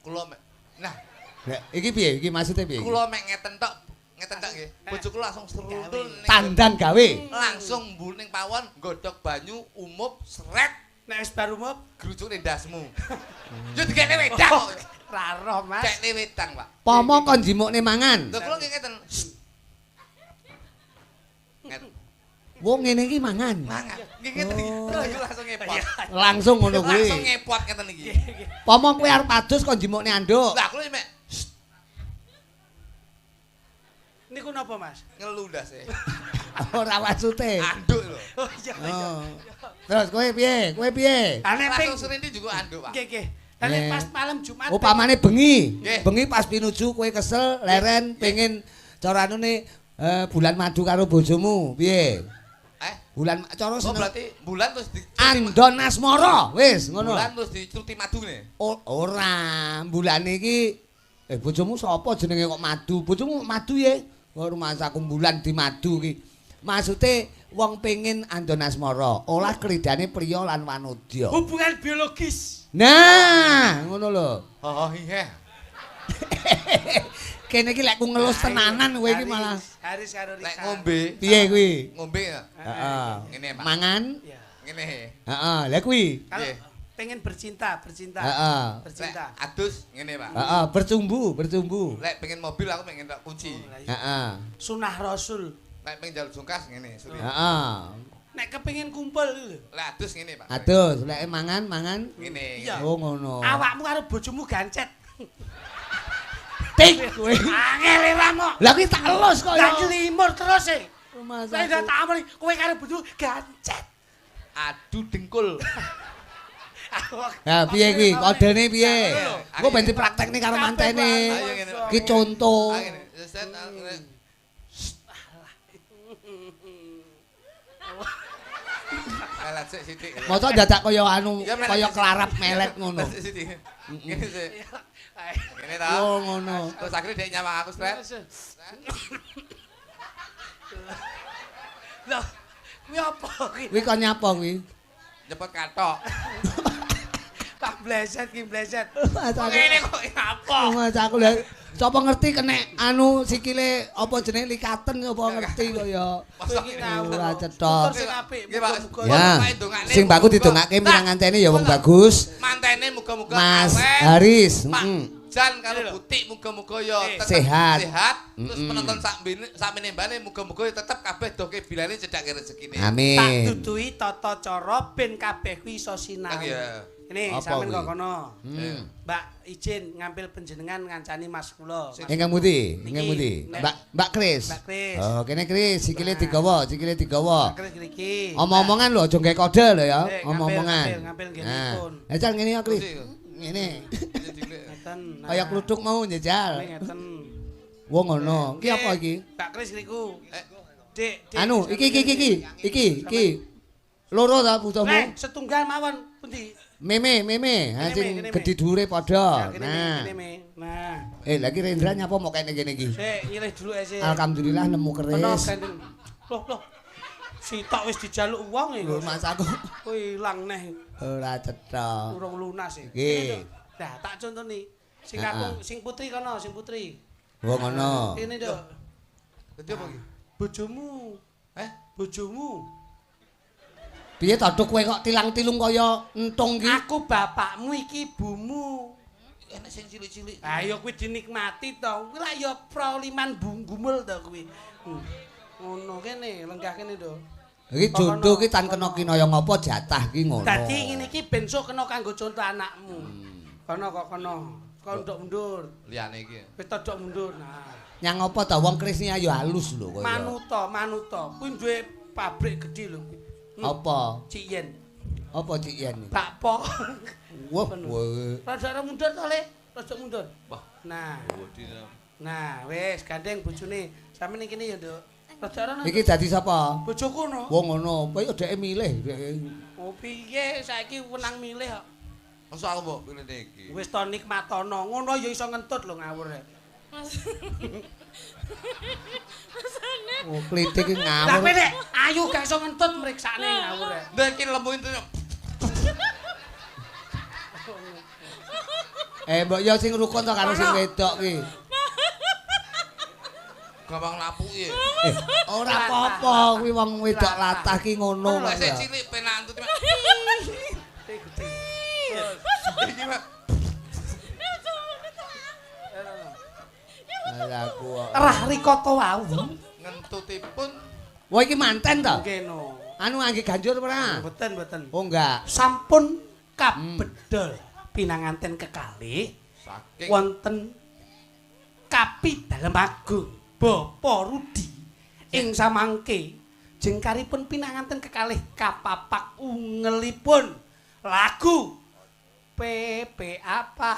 [SPEAKER 1] Kula mek. Nah,
[SPEAKER 5] iki piye? Iki maksude piye?
[SPEAKER 1] Kula mek ngeten tok. Ngeten tok nggih. Bojoku langsung serundul
[SPEAKER 5] tandan gawe.
[SPEAKER 1] Langsung mbul ning pawon, nggodhog banyu, umup, sret.
[SPEAKER 2] Nek wis bar umup,
[SPEAKER 1] grujuk ning ndasmu. Yo dikekne wedang kok.
[SPEAKER 2] Ra roh, Mas.
[SPEAKER 1] Kekne wedang, Pak.
[SPEAKER 5] Pomo kon jimukne mangan.
[SPEAKER 1] Lho kula nggih ngeten. Ngeten.
[SPEAKER 5] Wong ngene iki mangan.
[SPEAKER 1] Mangan. Nggih ngeten iki. Terus langsung ngepot.
[SPEAKER 5] Langsung ngono kuwi.
[SPEAKER 1] Langsung ngepot ngeten iki.
[SPEAKER 5] Pomo kowe arep adus kon jimukne anduk.
[SPEAKER 1] Lah kula mek
[SPEAKER 2] niku napa, Mas?
[SPEAKER 1] Ngelu ndase.
[SPEAKER 5] Ora maksute.
[SPEAKER 1] Anduk lho.
[SPEAKER 2] Oh iya iya.
[SPEAKER 5] Terus kowe piye? Kowe piye?
[SPEAKER 2] Ane ping
[SPEAKER 1] srindi juga anduk, Pak.
[SPEAKER 2] Nggih, nggih. Lah pas malam Jumat.
[SPEAKER 5] Upamane bengi. Bengi pas pinuju kowe kesel, leren pengin cara anune bulan madu karo bojomu, piye? Bulan cara
[SPEAKER 1] seneng. Oh berarti bulan terus di
[SPEAKER 5] Andon Asmara, wis ngono.
[SPEAKER 1] Bulan terus dicuti madune.
[SPEAKER 5] Ora, bulane iki bojomu sapa jenenge kok madu? Bojomu madu ye. Kok rumangsaku bulan di madu iki. Maksude wong pengin andon asmara, olah kridane priya lan wanodya.
[SPEAKER 2] Hubungan biologis.
[SPEAKER 5] Nah, ngono lho.
[SPEAKER 1] Oh iya.
[SPEAKER 5] Kene iki lek ku ngelus tenanan kowe iki malah.
[SPEAKER 2] Haris karo Rika.
[SPEAKER 1] Lek ngombe.
[SPEAKER 5] Piye kuwi?
[SPEAKER 1] Ngombe ya.
[SPEAKER 5] Heeh.
[SPEAKER 1] Ngene, Pak.
[SPEAKER 5] Mangan.
[SPEAKER 2] Iya.
[SPEAKER 1] Ngene.
[SPEAKER 5] Heeh, lha kuwi.
[SPEAKER 2] Pengen bercinta, bercinta.
[SPEAKER 5] Heeh.
[SPEAKER 2] Bercinta.
[SPEAKER 1] Lek adus ngene, Pak.
[SPEAKER 5] Heeh, bercumbu, bercumbu.
[SPEAKER 1] Lek pengen mobil aku pengen tak kunci.
[SPEAKER 5] Heeh.
[SPEAKER 2] Sunah Rasul.
[SPEAKER 1] Lek pengen jaluk jungkas ngene, suri.
[SPEAKER 5] Heeh.
[SPEAKER 2] Nek kepengin kumpul lho.
[SPEAKER 1] Lek adus ngene, Pak.
[SPEAKER 5] Adus, lek mangan, mangan.
[SPEAKER 1] Ngene.
[SPEAKER 5] Oh ngono.
[SPEAKER 2] Awakmu karo bojomu gancet.
[SPEAKER 5] Tik kowe.
[SPEAKER 2] Angel ora mok.
[SPEAKER 5] Lah kuwi tak elus kok ya.
[SPEAKER 2] Lah limur terus e. Lah tak amri kowe karo bojomu gancet.
[SPEAKER 1] Adu dengkul.
[SPEAKER 5] Ya piye iki? Kodene piye? Engko ben dipraktekne karo mantene. Iki conto.
[SPEAKER 1] Melet sik sithik.
[SPEAKER 5] Mosok dadak kaya anu kaya kelarap melet ngono.
[SPEAKER 1] Ngene sik. Ngene ta.
[SPEAKER 5] Oh ngono.
[SPEAKER 1] Terus akhirnya dhek nyawang aku sret.
[SPEAKER 2] Lho, kuwi apa kuwi?
[SPEAKER 5] Kuwi kon nyapa kuwi?
[SPEAKER 1] Nyepot kathok.
[SPEAKER 2] Tak bleset ki bleset.
[SPEAKER 1] Ngene kok apa?
[SPEAKER 5] Mas aku lha sapa ngerti kena anu sikile apa jenenge likaten apa ngerti kok ya. Ora cetha.
[SPEAKER 2] Sing apik muga-muga.
[SPEAKER 5] Sing bagus didongake mirang nganteni ya wong bagus.
[SPEAKER 1] Mantene muga-muga
[SPEAKER 5] Mas Haris,
[SPEAKER 1] heeh. Jan karo Butik muga-muga ya tetep
[SPEAKER 5] sehat.
[SPEAKER 1] Sehat. Terus penonton sak menembane muga-muga ya tetep kabeh doke bilane cedhake rezekine.
[SPEAKER 5] Amin.
[SPEAKER 2] Tak duduhi tata cara ben kabeh kuwi iso sinau. Ini sampean kok kono. Mbak izin ngambil panjenengan ngancani Mas kula.
[SPEAKER 5] Ingkang pundi? Ingkang pundi? Mbak Kris.
[SPEAKER 2] Mbak Kris.
[SPEAKER 5] Oh, kene Kris, sikile digawa, sikile digawa.
[SPEAKER 2] Mbak Kris ngriki.
[SPEAKER 5] Omong-omongan lho aja nggae kode lho ya, omong-omongan.
[SPEAKER 2] Ngambil ngenipun.
[SPEAKER 5] Nah, jajal ngene ya Kris. Ngene.
[SPEAKER 2] Ngeten.
[SPEAKER 5] Kaya kluthuk mau njajal.
[SPEAKER 2] Ngeten.
[SPEAKER 5] Wong ngono. Iki apa iki?
[SPEAKER 2] Mbak Kris niku. Dik,
[SPEAKER 5] Anu, iki iki iki iki. Iki iki. Loro ta butuhmu?
[SPEAKER 2] Nek setunggal mawon pundi?
[SPEAKER 5] Meme, sing gedhe dhuwure padha. Nah.
[SPEAKER 2] Nah.
[SPEAKER 5] Lagi Rendra nyapa mok kene kene iki?
[SPEAKER 2] Sik, nyilih dulu sik.
[SPEAKER 5] Alhamdulillah nemu keris.
[SPEAKER 2] Loh, loh. Sitok wis dijaluk wong iki.
[SPEAKER 5] Lho, Mas aku.
[SPEAKER 2] Kuwi ilang neh.
[SPEAKER 5] Ora cetha.
[SPEAKER 2] Urung lunas iki.
[SPEAKER 5] Nggih.
[SPEAKER 2] Nah, tak contoni. Sing kakung, sing putri kono, sing putri.
[SPEAKER 5] Oh, ngono.
[SPEAKER 2] Kene, Nduk.
[SPEAKER 1] Dadi apa iki?
[SPEAKER 2] Bojomu. Bojomu.
[SPEAKER 5] Piye to, Duk, kowe kok tilang-tilung kaya entung iki?
[SPEAKER 2] Aku bapakmu iki ibumu.
[SPEAKER 1] Enek sing cilik-cilik.
[SPEAKER 2] Ha ya kuwi dinikmati to. Kuwi lak ya proliman gumul to kuwi. Ngono kene, lenggah kene, Nduk.
[SPEAKER 5] Iki jondo iki tan kena kinaya ngapa jatah iki ngono.
[SPEAKER 2] Dadi ngene iki ben sok kena kanggo conto anakmu. Kono kok kono. Kok nduk mundur.
[SPEAKER 1] Liyane iki.
[SPEAKER 2] Wis todok mundur. Nah.
[SPEAKER 5] Nyang apa to wong Krisnia ya halus lho kaya.
[SPEAKER 2] Manuta, manuta. Kuwi duwe pabrik gedhe lho kuwi.
[SPEAKER 5] Apa?
[SPEAKER 2] Cik Yen.
[SPEAKER 5] Apa Cik Yen?
[SPEAKER 2] Bakpo.
[SPEAKER 5] Wah,
[SPEAKER 2] rada mundur to, Le. Rada mundur.
[SPEAKER 1] Wah.
[SPEAKER 2] Nah. Nah, wis gandeng bojone. Sampe ning kene ya, Nduk. Rada rono.
[SPEAKER 5] Iki dadi sapa?
[SPEAKER 2] Bojoku no.
[SPEAKER 5] Wong ngono, kowe dheke milih.
[SPEAKER 2] Oh, piye saiki wenang milih kok.
[SPEAKER 1] Masa aku mbok pilih iki.
[SPEAKER 2] Wis to nikmatono, ngono ya iso ngentut lho ngawur.
[SPEAKER 5] Oh, klitik iki ngawur.
[SPEAKER 2] Lah kowe nek ayu gak iso ngentut mriksane ngawur.
[SPEAKER 1] Lah iki lemu entu.
[SPEAKER 5] Mbok yo sing rukun to karo sing wedok ki.
[SPEAKER 1] Gampang lapuki.
[SPEAKER 5] Ora apa-apa kuwi wong wedok latah ki ngono
[SPEAKER 1] kok. Sik cilik penak entut. Iki mah.
[SPEAKER 2] Rah rikata wau
[SPEAKER 1] ngentutipun.
[SPEAKER 5] Wah iki manten to?
[SPEAKER 2] Nggih no.
[SPEAKER 5] Anu ngangge ganjur ora?
[SPEAKER 2] Mboten, mboten.
[SPEAKER 5] Oh enggak.
[SPEAKER 2] Sampun kabedol pinanganten kekalih
[SPEAKER 1] saking
[SPEAKER 2] wonten Kapi Dalem Agung Bapak Rudi ing samangke jengkaripun pinanganten kekalih kapapak ungelipun lagu PP apa?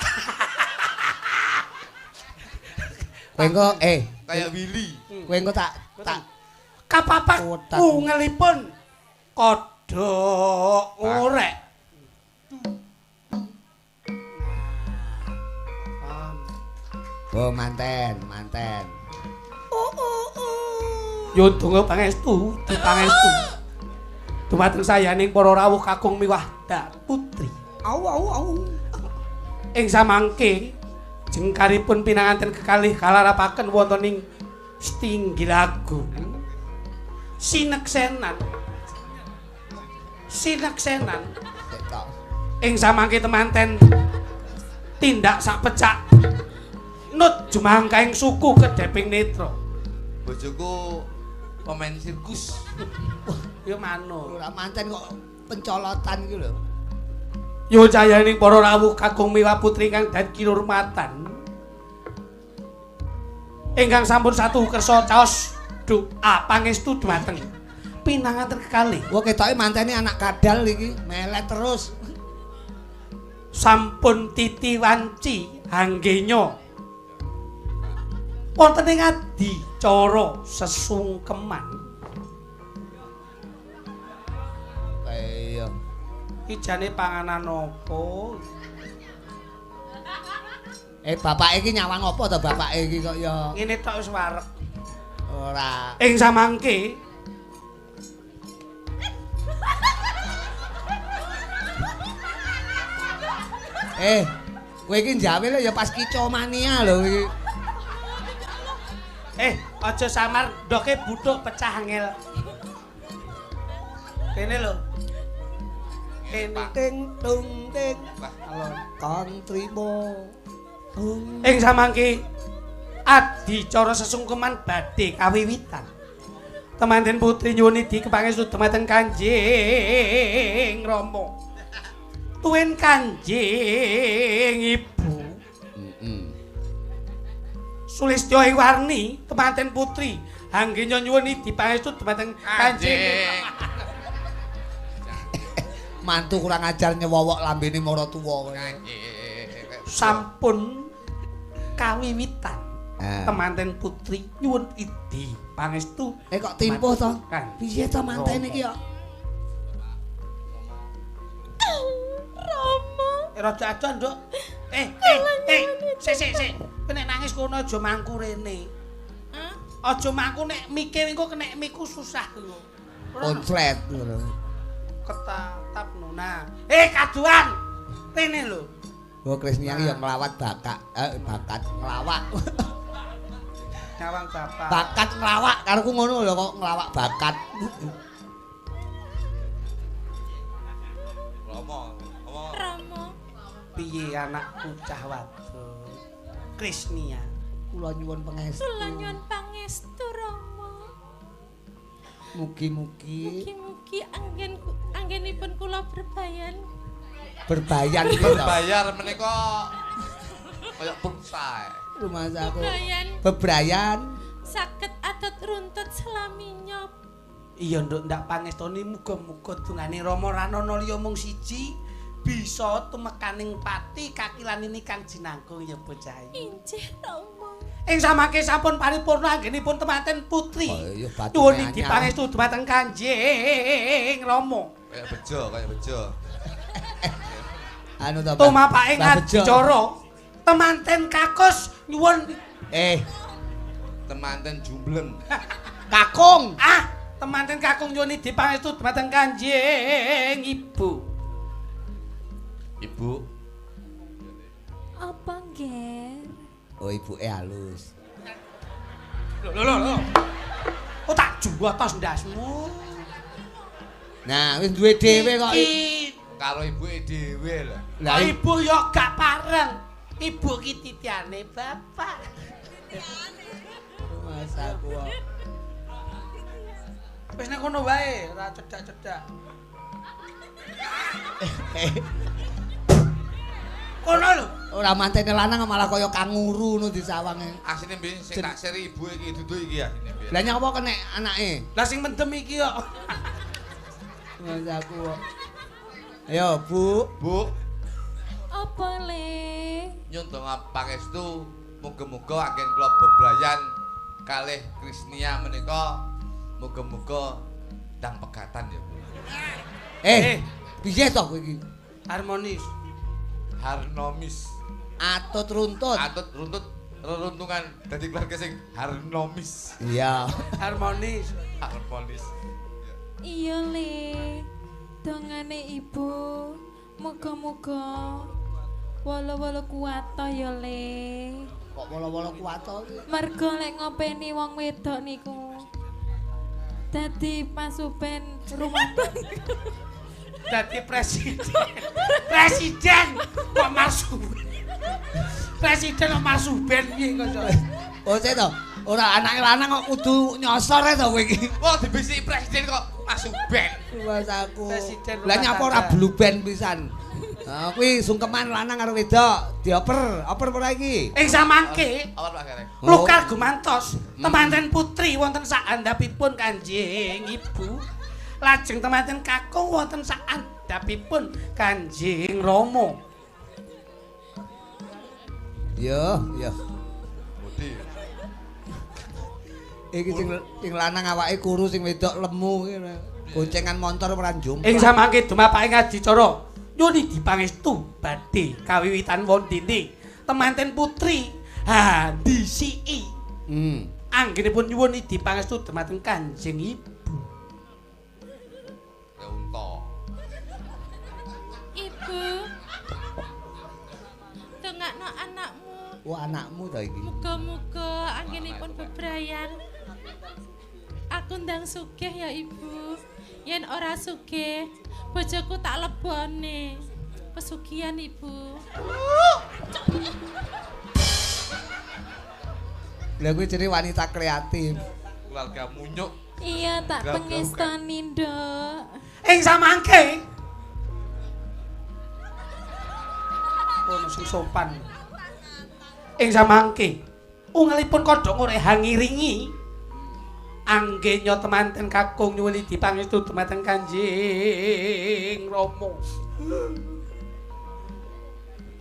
[SPEAKER 5] Kowe engko
[SPEAKER 1] kaya Willy.
[SPEAKER 5] Kowe engko tak
[SPEAKER 2] kapapak ungelipun kodhok ngorek.
[SPEAKER 5] Oh manten, manten.
[SPEAKER 2] Nyuwun donga pangestu, pangestu. Dumateng sayaning para rawuh kakung miwah dak putri.
[SPEAKER 5] Au au au.
[SPEAKER 2] Ing samangke jengkaripun pinanganten kekalih kalarapaken wonten ing Stinggil Agung. Sineksenan. Sineksenan. Ing samangke temanten tindak sak pecak nut jumangkaing suku kedheping netra.
[SPEAKER 1] Bojoku pemain sirkus.
[SPEAKER 2] Ya manut.
[SPEAKER 5] Ora manten kok pencolotan iki lho.
[SPEAKER 2] Nyuwun cayaning para rawuh kakung miwah putri ingkang dadi kinurmatan. Ingkang sampun satu kersa caos doa pangestu dumateng pinanganten kekalih.
[SPEAKER 5] Wah ketoke mantene anak kadal iki, melet terus.
[SPEAKER 2] Sampun titi wanci hanggenya. Wonten ing adicara sesungkeman.
[SPEAKER 5] Iya.
[SPEAKER 2] Iki jane panganan apa?
[SPEAKER 5] Bapake iki nyawang apa to bapake iki kok ya?
[SPEAKER 2] Ngene tok wis wareg.
[SPEAKER 5] Ora.
[SPEAKER 2] Ing samangke
[SPEAKER 5] kowe iki njawe lho ya pas kicomania lho iki.
[SPEAKER 2] Aja samar ndoke buthuk pecah angel. Kene lho. Kene
[SPEAKER 5] ting tung ting. Kang trimo.
[SPEAKER 2] Ing samangke adicara sesungkeman badhe kawiwitan. Temanten putri nyuwun idi kepangestu dumateng Kanjeng Rama. Tuwin Kanjeng Ibu. Sulistya ing warni temanten putri anggenya nyuwun idi pangestu dumateng Kanjeng.
[SPEAKER 5] Mantu kurang ajar nyewowok lambene maratuwa kowe.
[SPEAKER 2] Sampun kawiwitan temanten putri nyuwun idi pangestu.
[SPEAKER 5] Kok timpuh to? Piye to manten iki kok?
[SPEAKER 2] Rada adoh, Nduk. Sik sik sik. Kowe nek nangis kono aja mangku rene.
[SPEAKER 6] Hah?
[SPEAKER 2] Aja mangku nek mike engko kenek miku susah lho.
[SPEAKER 5] Konslet ngono.
[SPEAKER 2] Ketatap nona. Kaduan. Rene lho.
[SPEAKER 5] Oh, Krisnia iki ya nglawat bakat, bakat nglawak.
[SPEAKER 2] Nyawang bapak.
[SPEAKER 5] Bakat nglawak karoku ngono lho kok nglawak bakat.
[SPEAKER 1] Romo,
[SPEAKER 6] Romo.
[SPEAKER 2] Piye anakku cah wadon? Krisnia.
[SPEAKER 5] Kula nyuwun pangestu.
[SPEAKER 6] Kula nyuwun pangestu, Romo.
[SPEAKER 5] Mugi-mugi.
[SPEAKER 6] Mugi-mugi anggenipun kula berbayan.
[SPEAKER 5] Berbayan
[SPEAKER 1] berbayar menika kaya pulsa.
[SPEAKER 5] Rumah aku.
[SPEAKER 6] Bebrayan.
[SPEAKER 5] Bebrayan.
[SPEAKER 6] Saged adat runtut selaminya.
[SPEAKER 2] Iya, Nduk, ndak pangestoni muga-muga dungane Rama Ranana liya mung siji bisa tumekaning pati kakilanini kang jinangkung ya bocah.
[SPEAKER 6] Injih, Rama.
[SPEAKER 2] Ing samangke sampun paripurna anggenipun temanten putri.
[SPEAKER 5] Oh, iya,
[SPEAKER 2] nyuwun dipangestu dumateng Kanjeng Rama.
[SPEAKER 1] Kaya bejo, kaya bejo.
[SPEAKER 5] Anu to,
[SPEAKER 2] tumapake adicara temanten kakus nyuwun
[SPEAKER 1] temanten jumbleng.
[SPEAKER 5] Kakung.
[SPEAKER 2] Ah, temanten kakung nyuwun dipangestu dumateng Kanjeng Ibu.
[SPEAKER 1] Ibu.
[SPEAKER 6] Apa nggih?
[SPEAKER 5] Oh, ibuke halus.
[SPEAKER 2] Lho lho lho. Oh, tak juwatos ndasmu.
[SPEAKER 5] Nah, wis duwe dhewe kok.
[SPEAKER 1] Karo ibuke dhewe lho.
[SPEAKER 2] Lah ibu yo gak pareng. Ibu ki titiane bapak.
[SPEAKER 5] Mas aku.
[SPEAKER 2] Wis nek kono wae, ora cedak-cedak. Kono lho.
[SPEAKER 5] Ora mantene lanang malah kaya kanguru ngono disawange.
[SPEAKER 1] Asline mbiyen sing tak seri ibu iki dudu iki asline mbiyen.
[SPEAKER 5] Lah nyapa kenek anake?
[SPEAKER 2] Lah sing mendem iki kok.
[SPEAKER 5] Mas aku. Ayo, Bu.
[SPEAKER 1] Bu.
[SPEAKER 6] Apa le?
[SPEAKER 1] Nyun donga pangestu muga-muga anggen kula bebrayan kalih Krisnia menika muga-muga ndang pegatan ya, Bu.
[SPEAKER 5] Piye to kowe iki?
[SPEAKER 2] Harmonis.
[SPEAKER 1] Harnomis.
[SPEAKER 5] Atut runtut.
[SPEAKER 1] Atut runtut reruntungan dadi keluarga sing harnomis.
[SPEAKER 5] Iya.
[SPEAKER 2] Harmonis.
[SPEAKER 1] Harmonis.
[SPEAKER 6] Iya le. Dongane ibu muga-muga wala-wala kuat ya le.
[SPEAKER 5] Kok wala-wala kuat to?
[SPEAKER 6] Mergo lek ngopeni wong wedok niku dadi pasupen rumah tangga.
[SPEAKER 2] Dadi presiden. Presiden kok masuben. Presiden kok masuben piye kok.
[SPEAKER 5] Oh, sik to. Ora anake lanang kok kudu nyosor to kowe iki.
[SPEAKER 1] Wah, dibisiki presiden kok masuben.
[SPEAKER 5] Mas aku.
[SPEAKER 2] Lah
[SPEAKER 5] nyapa ora blue band pisan. Ha kuwi sungkeman lanang karo wedok dioper, oper ora iki?
[SPEAKER 2] Ing samangke. Lukar gumantos temanten putri wonten saandhapipun Kanjeng Ibu. Lajeng temanten kakung wonten saandhapipun Kanjeng Rama.
[SPEAKER 5] Yo, yo. Iki sing lanang awake kuru sing wedok lemu iki. Goncengan montor ora njumplak.
[SPEAKER 2] Ing samangke dumapake adicara nyuwun dipangestu badhe kawiwitan wondene temanten putri handisiki. Anggenipun nyuwun dipangestu dumateng Kanjeng Ibu.
[SPEAKER 1] Ya unta.
[SPEAKER 6] Ibu. Dongakno anakmu.
[SPEAKER 5] Oh, anakmu to iki.
[SPEAKER 6] Muga-muga anggenipun bebrayan. Aku ndang sugih ya Ibu. Yen ora sugih, bojoku tak lebone. Pesugihan Ibu.
[SPEAKER 5] Lah kuwi jenenge wanita kreatif.
[SPEAKER 1] Keluarga munyuk.
[SPEAKER 6] Iya, tak pengestoni, Nduk.
[SPEAKER 2] Ing samangke. Ono sing sopan. Ing samangke ungelipun kodhok ngoreh hangiringi anggenya temanten kakung nyuwun dipangestu dumateng Kanjeng Rama.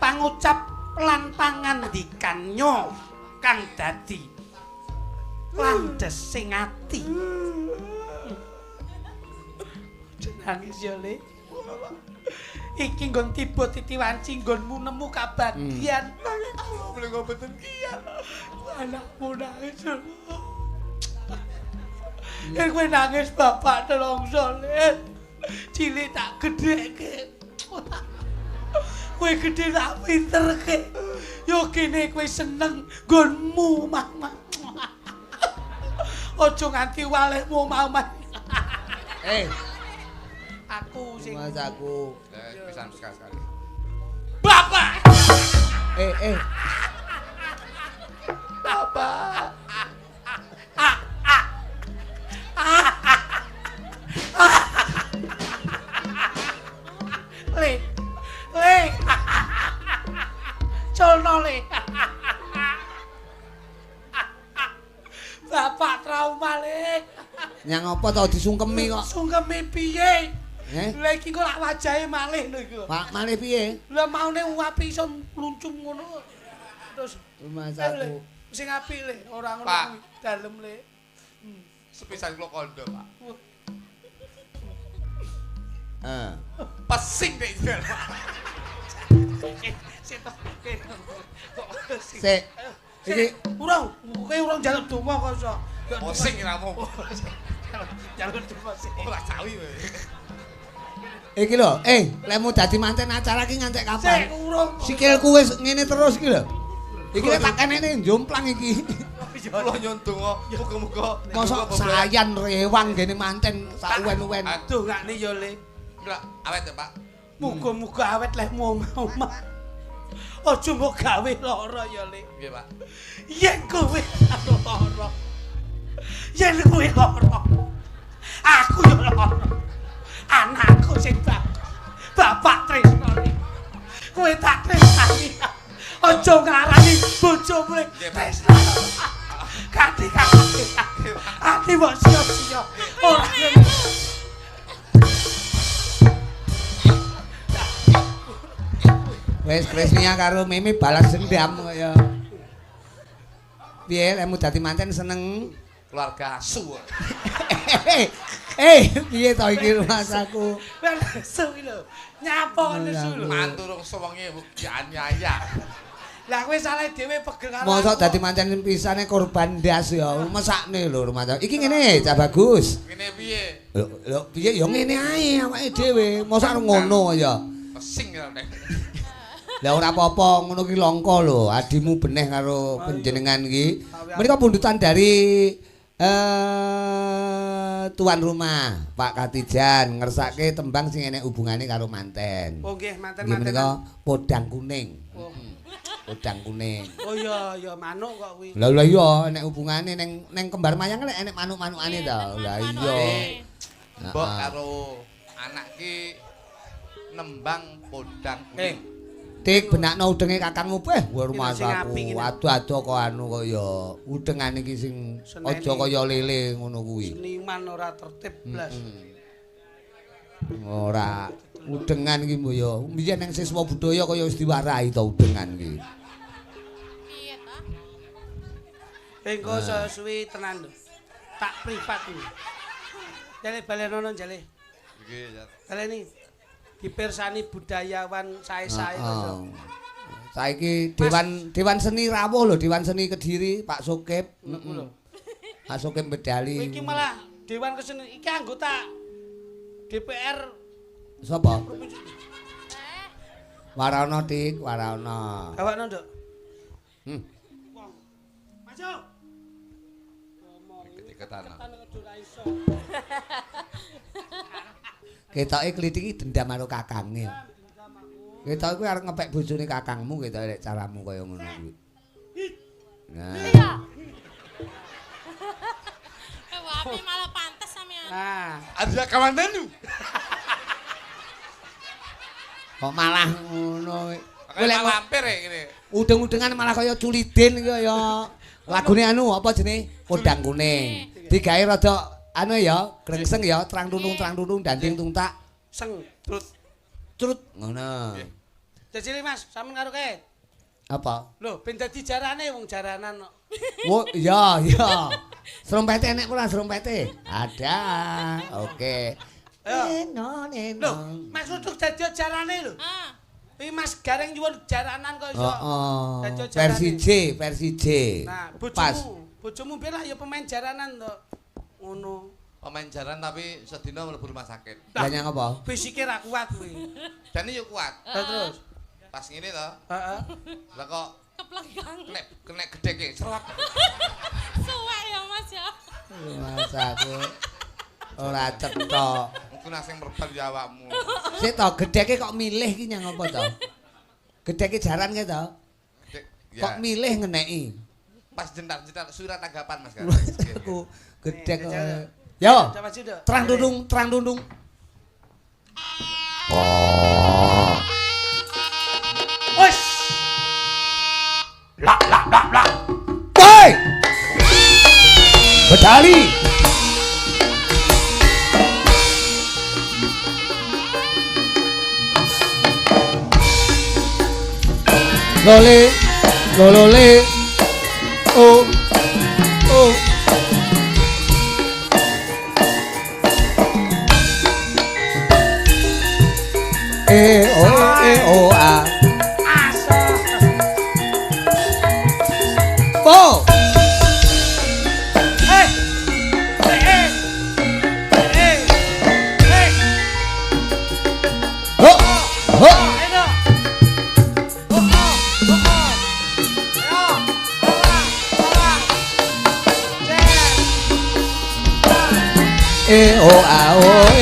[SPEAKER 2] Pangucap lan pangandikannya kang dadi landhesing ati. Nangis ya, Le. Iki nggon tiba titiwanci nggonmu nemu kabagyan.
[SPEAKER 1] Allah menika mboten kian.
[SPEAKER 2] Anakmu nangis. Yen kowe nangis bapak nelongso le. Cilik tak gedhekke. Kowe gedhe tak pinterke. Yo kene kowe seneng nggonmu omah-omah. Aja nganti walehmu omah-omah.
[SPEAKER 5] Eh.
[SPEAKER 2] Aku sing
[SPEAKER 5] Mas aku.
[SPEAKER 1] Pisan sekali.
[SPEAKER 2] Bapak.
[SPEAKER 5] Eh.
[SPEAKER 1] Bapak.
[SPEAKER 2] Le. Le. Colno le. Bapak trauma le.
[SPEAKER 5] Nyang apa to disungkemi kok?
[SPEAKER 2] Sungkemi piye? Lha iki kok lak wajahe malih lho iku.
[SPEAKER 5] Pak malih piye?
[SPEAKER 2] Lah maune api iso mluncung ngono. Terus
[SPEAKER 5] Mas aku.
[SPEAKER 2] Sing apik le, ora ngono kuwi dalem le.
[SPEAKER 1] Sepisan kula kandha, Pak.
[SPEAKER 5] Heeh.
[SPEAKER 1] Pesing nek iki.
[SPEAKER 2] Sik to.
[SPEAKER 5] Sik. Iki
[SPEAKER 2] urung, kowe urung njaluk donga kok iso.
[SPEAKER 1] Pusing ramu.
[SPEAKER 2] Njaluk donga sik.
[SPEAKER 1] Ora cawi kowe.
[SPEAKER 5] Iki lho, lek mu dadi manten acara iki ngantek kapan?
[SPEAKER 2] Sik urung.
[SPEAKER 5] Sikilku wis ngene terus iki lho. Iki tak kenene jomplang iki.
[SPEAKER 1] Kula nyuwun donga muga-muga
[SPEAKER 5] mosok sayan rewang gene manten sak uwen-uwen.
[SPEAKER 2] Aduh ngakne ya Le.
[SPEAKER 1] Enggak, awet ya, Pak.
[SPEAKER 2] Muga-muga awet lehmu omah-omah. Aja mbok gawe lara ya Le.
[SPEAKER 1] Nggih, Pak.
[SPEAKER 2] Yen kowe lara. Yen kowe lara. Aku ya lara. Anakku sing bapak tresno le. Kowe tak tresnani. Aja ngarani bojomu le. Tresno. Kati kati. Ati mbok sia-sia. Ora.
[SPEAKER 5] Wis Krisnia karo Mimi balas dendam kaya. Piye lek mu dadi manten seneng
[SPEAKER 1] keluarga asu.
[SPEAKER 5] Piye to iki Mas aku?
[SPEAKER 2] Nesu iki lho. Nyapa nesu lho.
[SPEAKER 1] Mantu rong sewengi dianiaya.
[SPEAKER 2] Lah kowe salah dhewe pegel karo.
[SPEAKER 5] Mosok dadi manten pisane korban ndas ya. Mesakne lho rumah. Iki ngene, Cah Bagus.
[SPEAKER 1] Ngene piye?
[SPEAKER 5] Lho piye ya ngene ae awake dhewe. Mosok ngono ya.
[SPEAKER 1] Pesing ya nek.
[SPEAKER 5] Lah ora apa-apa ngono ki langka lho, adimu beneh karo panjenengan iki. Menika pundutan dari tuan rumah Pak Katijan ngersake tembang sing enek hubungane karo manten.
[SPEAKER 2] Oh nggih, manten-manten.
[SPEAKER 5] Menika podang kuning. Oh. Podang kuning.
[SPEAKER 2] Oh iya, ya manuk kok kuwi.
[SPEAKER 5] Lah lah iya enek hubungane ning ning kembar mayang lek enek manuk-manukane to. Lah iya.
[SPEAKER 1] Mbok karo anak ki nembang podang kuning.
[SPEAKER 5] Tik benakno udenge kakangmu beh rumasaku. Ado-ado kok anu kaya udengane iki sing aja kaya lele ngono kuwi.
[SPEAKER 2] Seniman ora tertib blas.
[SPEAKER 5] Ora udengan iki mbok ya. Biyen nang siswa budaya kaya wis diwarahi to udengan iki.
[SPEAKER 6] Piye ta?
[SPEAKER 2] Engko saya suwi tenan lho. Tak privat iki. Jale balenono jale.
[SPEAKER 1] Iki ya.
[SPEAKER 2] Baleni. Dipirsani budayawan sae-sae to.
[SPEAKER 5] Saiki Dewan Seni rawuh lho, Dewan Seni Kediri Pak Sokip. Heeh. Pak Sokip medali.
[SPEAKER 2] Iki malah Dewan Kesenian iki anggota DPR
[SPEAKER 5] sapa? Warana Dik, warana.
[SPEAKER 2] Gawakno, Nduk. Maju.
[SPEAKER 1] Deket-deketan.
[SPEAKER 5] Ketoke klithik iki dendam karo kakange. Ketoke kuwi arep ngepek bojone kakangmu ketoke lek caramu kaya ngono kuwi. Nah.
[SPEAKER 6] Iya. Wapi malah pantes sampean.
[SPEAKER 2] Nah,
[SPEAKER 1] ada kamandanu.
[SPEAKER 5] Kok malah ngono.
[SPEAKER 1] Kowe lek lampir ngene.
[SPEAKER 5] Udeng-udengan malah kaya culidin kaya lagune anu apa jenenge? Podang kuning. Digawe rada anu ya, grengseng ya, trang tunung danding tungtak
[SPEAKER 2] seng trut
[SPEAKER 5] trut ngono.
[SPEAKER 2] Jajile Mas, sampean karo kae.
[SPEAKER 5] Apa?
[SPEAKER 2] Lho, ben dadi jarane wong jaranan kok.
[SPEAKER 5] Oh, iya, iya. Srompete enek ora srompete? Ada. Oke.
[SPEAKER 2] Ayo.
[SPEAKER 5] Neno neno.
[SPEAKER 2] Lho, Mas Luduk dadi jarane lho.
[SPEAKER 6] Ah.
[SPEAKER 2] Iki Mas Gareng nyuwun jaranan kok iso.
[SPEAKER 5] Heeh.
[SPEAKER 2] Dadi jarane.
[SPEAKER 5] Versi J, versi J.
[SPEAKER 2] Nah,
[SPEAKER 5] Pas.
[SPEAKER 2] bojomu, bojomu biar lah ya pemain jaranan to. Ngono.
[SPEAKER 1] Pemain jaran tapi sedina mlebu rumah sakit.
[SPEAKER 5] Lah nyang apa?
[SPEAKER 2] Fisike ra kuat kuwi.
[SPEAKER 1] Jane yo kuat.
[SPEAKER 2] Lah terus.
[SPEAKER 1] Pas ngene to.
[SPEAKER 2] Heeh.
[SPEAKER 1] Lah kok
[SPEAKER 6] Keplengkang.
[SPEAKER 1] kena gedheke serok.
[SPEAKER 6] Suwek ya Mas ya.
[SPEAKER 5] Mas aku ora cetha.
[SPEAKER 1] Engko nek sing merban ya awakmu.
[SPEAKER 5] Sik to, gedheke kok milih ki nyang apa to? Gedheke jaran ki to?
[SPEAKER 1] Gedhek ya.
[SPEAKER 5] Kok milih ngeneki?
[SPEAKER 1] Pas jentar-jentar surat tanggapan Mas Gareng.
[SPEAKER 5] Aku gedhek
[SPEAKER 2] Nih,
[SPEAKER 5] kok.
[SPEAKER 2] jajal.
[SPEAKER 5] Yo.
[SPEAKER 2] Coba sih, Dok.
[SPEAKER 5] Terang dundung, terang dundung.
[SPEAKER 2] Wes.
[SPEAKER 5] Woi! Bedali. Lole, lolole. Oh. Oh. E O E O A.
[SPEAKER 2] Asa.
[SPEAKER 5] Po.
[SPEAKER 2] Eh. Eh. Eh. Eh. Eh.
[SPEAKER 5] Ho. Ho.
[SPEAKER 2] Ayo, Dok. Oh, oh, oh, oh. Ayo. Ora, ora. Cek.
[SPEAKER 5] E O A O E.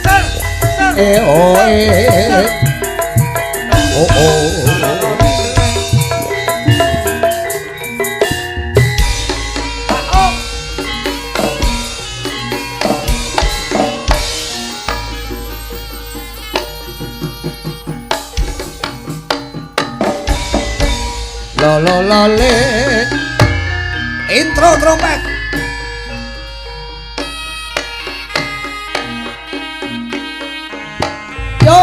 [SPEAKER 2] Ser. Ser.
[SPEAKER 5] E O E. O O.
[SPEAKER 2] Oh.
[SPEAKER 5] Lo lo lo le. Intro trompet. Yo.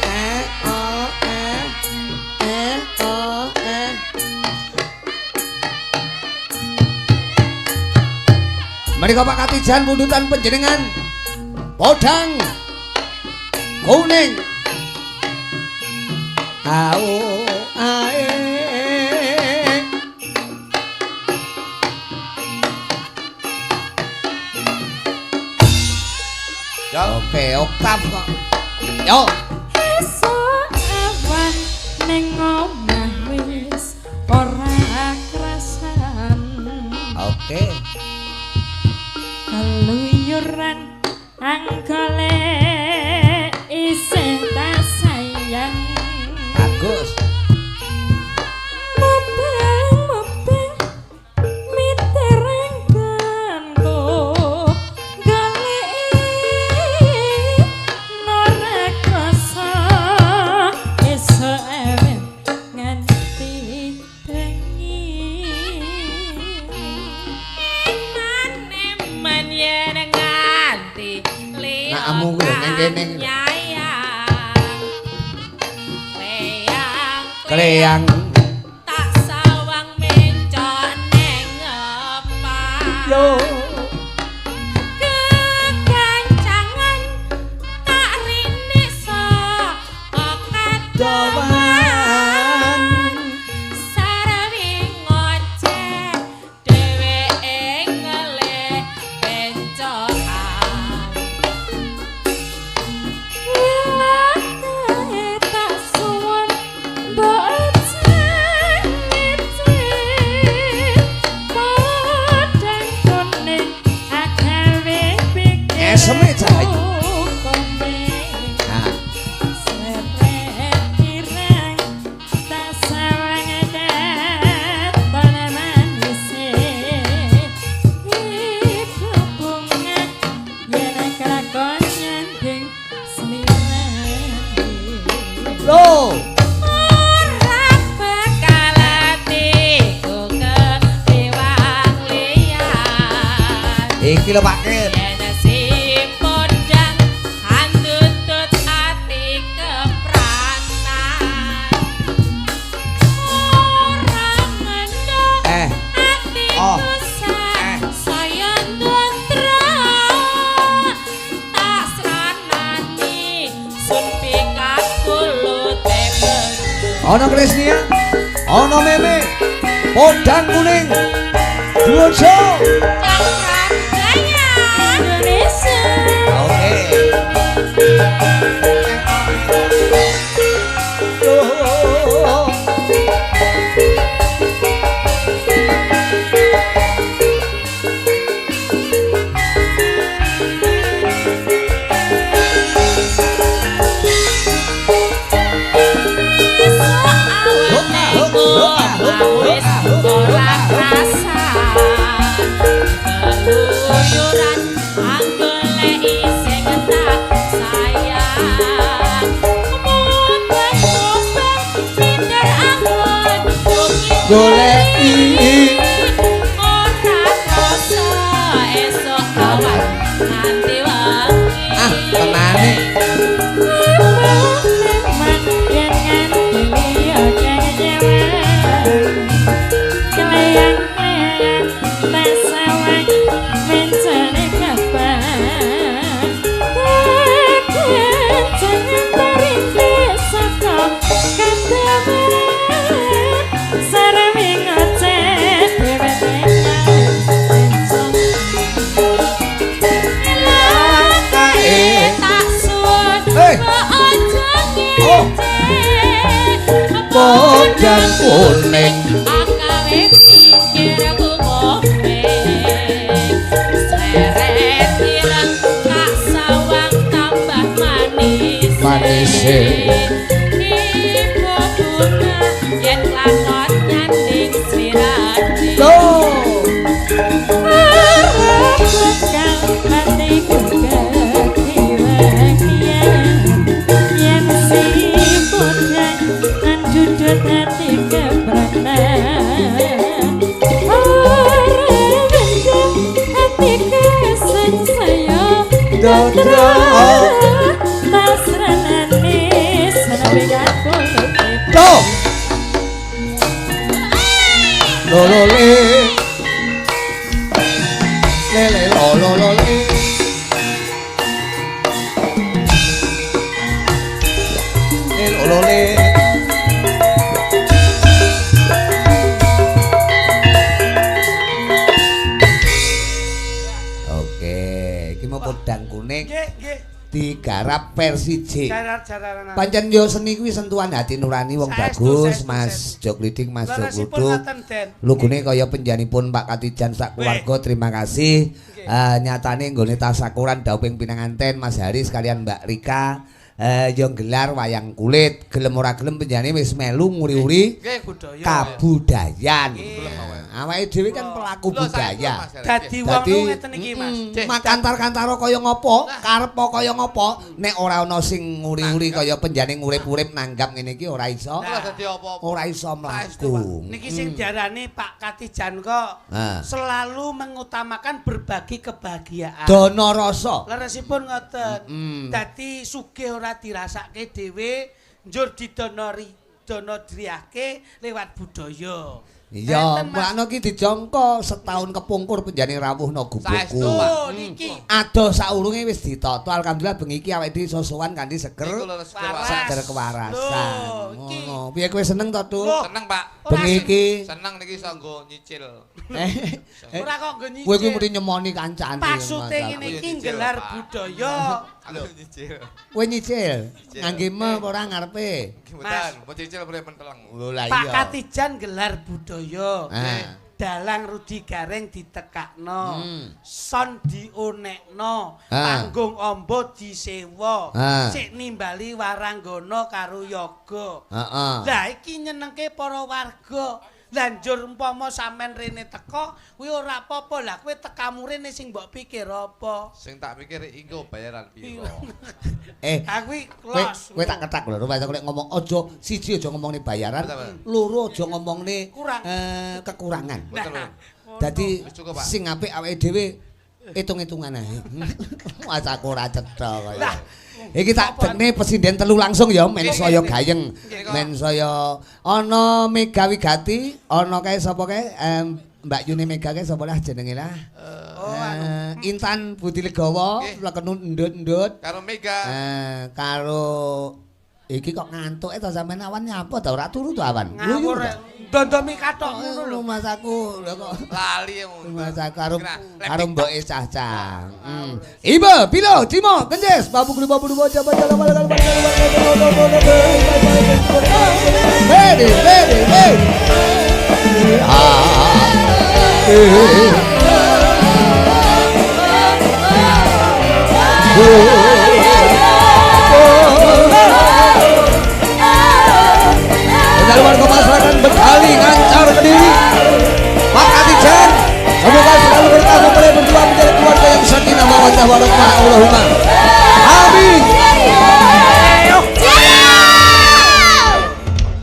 [SPEAKER 5] E O E E O E. Menika Pak Katijan pundutan panjenengan podang kuning. A O A E.
[SPEAKER 1] Ya.
[SPEAKER 5] Oke, oktav kok. Yo.
[SPEAKER 6] Esuk awan ning omah wis ora krasan.
[SPEAKER 5] Oke.
[SPEAKER 6] Keluyuran anggole isih tak sayang.
[SPEAKER 5] Bagus.
[SPEAKER 6] Mubeng-mubeng mitereng ganku goleki ora krasa esuk awan nganti bengi. Eman-eman yen nganti
[SPEAKER 5] Nakmu ku lho ning kene. Kleyang.
[SPEAKER 6] Tak sawang mencok neng ngepak.
[SPEAKER 5] Yo.
[SPEAKER 6] Kekancangan tak rini saka
[SPEAKER 5] Dawan.
[SPEAKER 6] Sarwi ngoceh dheweke ngelih bencokan. Wilake tak suwun mbok cengiti. Podang kuning agawe pikir.
[SPEAKER 5] Eseme cah iki. Nah,
[SPEAKER 6] Sepet ireng tak sawang katon manise. Ibu bunga yen kelakon nyanding slirane.
[SPEAKER 5] Lho.
[SPEAKER 6] Ora bakal atiku kewang liyan.
[SPEAKER 5] Iki lho Pak Kit.
[SPEAKER 6] Yen si podang andutut ati kepranan. Sikat kulute
[SPEAKER 4] Ana Krisnia, ana Meme, Podang Kuning, Duojo.
[SPEAKER 6] Cakra Budaya Indonesia.
[SPEAKER 4] Oke.
[SPEAKER 6] Ora krasa keluyuran anggoleki sing tak sayang mubeng-mubeng pinter anggon
[SPEAKER 4] Goleki
[SPEAKER 6] ora krasa esuk awan nganti wengi.
[SPEAKER 4] Ah, tenane. Podang kuning
[SPEAKER 6] akawe pikirku ngombe seret ireng kak sawang tambah manis
[SPEAKER 4] Manise.
[SPEAKER 6] Ibu bunga yen lakon nyanding slirane
[SPEAKER 4] Loh.
[SPEAKER 6] Hatiku kekiwa-kian yen si podang anjudut hati kepratan ora mendem hati kesengsaya
[SPEAKER 4] Dodro.
[SPEAKER 6] Tasranane senawikan kulute
[SPEAKER 4] Tuh. Lo lo le. Le le lo lo lo le. Le lo lo le. Oke, iki mau podang kuning
[SPEAKER 2] Nggih, nggih.
[SPEAKER 5] digarap versi J.
[SPEAKER 2] Jarar-jararan.
[SPEAKER 5] Pancen yo seni kuwi sentuhan hati nurani wong
[SPEAKER 2] Saestu,
[SPEAKER 5] bagus,
[SPEAKER 2] saestu,
[SPEAKER 5] Mas
[SPEAKER 2] saestu.
[SPEAKER 5] Jogliding, Mas
[SPEAKER 2] Leresipun
[SPEAKER 5] Jogluduk.
[SPEAKER 2] ngoten, Den.
[SPEAKER 5] Lugune kaya penjanipun Pak Katijan sak keluarga terima kasih. Nyatane nggone tasakuran dawuhing pinanganten Mas Hari sekalian Mbak Rika yo nggelar wayang kulit, gelem ora gelem penjane wis melu nguri-uri
[SPEAKER 1] Nggih,
[SPEAKER 2] budaya.
[SPEAKER 5] kabudayan. Awake dhewe kan pelaku
[SPEAKER 1] Lho, saestu,
[SPEAKER 5] budaya.
[SPEAKER 1] Mas Hari.
[SPEAKER 2] Dadi wong
[SPEAKER 5] Dadi
[SPEAKER 2] nu ngeten iki, Mas.
[SPEAKER 5] Makantar-kantara kaya ngopo, karepa kaya ngopo, nek ora ana sing nguri-uri kaya penjane ngurip-urip nanggap ngene iki ora iso.
[SPEAKER 1] Ora dadi apa-apa.
[SPEAKER 5] Ora iso mlaku.
[SPEAKER 2] Niki sing diarani Pak Katijan kok
[SPEAKER 5] Ah.
[SPEAKER 2] selalu mengutamakan berbagi kebahagiaan.
[SPEAKER 5] Dana rasa.
[SPEAKER 2] Leresipun ngoten. Dadi sugih ora dirasake dhewe, njur didonori donodriyake lewat budaya.
[SPEAKER 5] Iya,
[SPEAKER 2] Enten, Mas.
[SPEAKER 5] mulane iki dijangka setahun kepungkur penjane rawuh no gubukku.
[SPEAKER 1] Saestu, Pak.
[SPEAKER 2] Oh, niki.
[SPEAKER 5] Adoh saurunge wis ditata, alhamdulillah bengi iki awake dhewe iso sowan kanthi seger.
[SPEAKER 1] Niku lho, seger
[SPEAKER 2] Waras.
[SPEAKER 5] Seger kewarasan.
[SPEAKER 2] Lho, iki.
[SPEAKER 5] Ngono. Piye kowe seneng to, Tuk?
[SPEAKER 2] Loh.
[SPEAKER 1] Seneng, Pak.
[SPEAKER 5] Bengi iki.
[SPEAKER 1] Seneng niki iso nggo nyicil.
[SPEAKER 2] Ora kok nggo nyicil.
[SPEAKER 5] Kowe kuwi mesti nyemoni kancane.
[SPEAKER 2] Maksude
[SPEAKER 5] Mas.
[SPEAKER 2] ngene iki
[SPEAKER 1] Aku nyicil,
[SPEAKER 2] nggelar
[SPEAKER 1] Pak.
[SPEAKER 2] budaya.
[SPEAKER 1] Aku nyicil.
[SPEAKER 5] Kowe nyicil ngangge me apa ora ngarepe?
[SPEAKER 1] Mboten, mau nyicil pre menteleng.
[SPEAKER 5] Lho lah
[SPEAKER 2] Pak
[SPEAKER 5] iya.
[SPEAKER 2] Katijan gelar budaya.
[SPEAKER 5] Ah.
[SPEAKER 2] Dalang Rudi Gareng ditekakno, son dionekno,
[SPEAKER 5] Ah.
[SPEAKER 2] panggung ombo disewa,
[SPEAKER 5] Ah.
[SPEAKER 2] sik nimbali waranggana karo yoga.
[SPEAKER 5] Heeh.
[SPEAKER 2] Lah iki nyenengke para warga. Lah njur umpama sampean rene teko, kuwi ora apa-apa. Lah kowe tekamu rene sing mbok pikir apa?
[SPEAKER 1] Sing tak pikir engko bayaran piro.
[SPEAKER 5] Eh,
[SPEAKER 2] Ah kuwi
[SPEAKER 5] kowe
[SPEAKER 2] los.
[SPEAKER 5] kowe tak ketak lho, rupane aku nek ngomong aja siji aja ngomongne bayaran,
[SPEAKER 1] Betul, betul.
[SPEAKER 5] loro aja ngomongne
[SPEAKER 2] Kurang.
[SPEAKER 5] kekurangan.
[SPEAKER 1] Betul.
[SPEAKER 2] Nah,
[SPEAKER 5] Dadi
[SPEAKER 1] Wis cukup, Pak.
[SPEAKER 5] sing apik awake dhewe hitung-hitungan ae. Mas aku ora cetha kaya.
[SPEAKER 2] Lah,
[SPEAKER 5] Iki tak dekne pesinden telu langsung ya, men saya gayeng,
[SPEAKER 1] Nggih.
[SPEAKER 5] men saya ana Mega Wigati, ana kae sapa kae? Mbak Yuni Mega ke sapa lah jenenge lah?
[SPEAKER 2] Oh, anu.
[SPEAKER 5] Intan Budi Legawa, lekenu ndut-ndut.
[SPEAKER 1] Karo Mega.
[SPEAKER 5] Karo iki kok ngantuke to sampean awan nyapa ta ora turu to awan.
[SPEAKER 2] Ngawur. Dondomi kathok ngono lho
[SPEAKER 5] Mas aku. Lho kok
[SPEAKER 1] lali ngono.
[SPEAKER 5] Mas aku karo mboke cah-cah. Iba, Bilo, Cimo, Kenjes, Babu Gulu Babu Babu Jaba Jaba Jaba Ready, ready, ready. Dari warga masyarakat Bekali Ngancar Kediri, Pak Katijan, semoga selalu berkah mempelai berdua menjadi keluarga yang sakinah mawaddah warahmah Allahumma. Amin.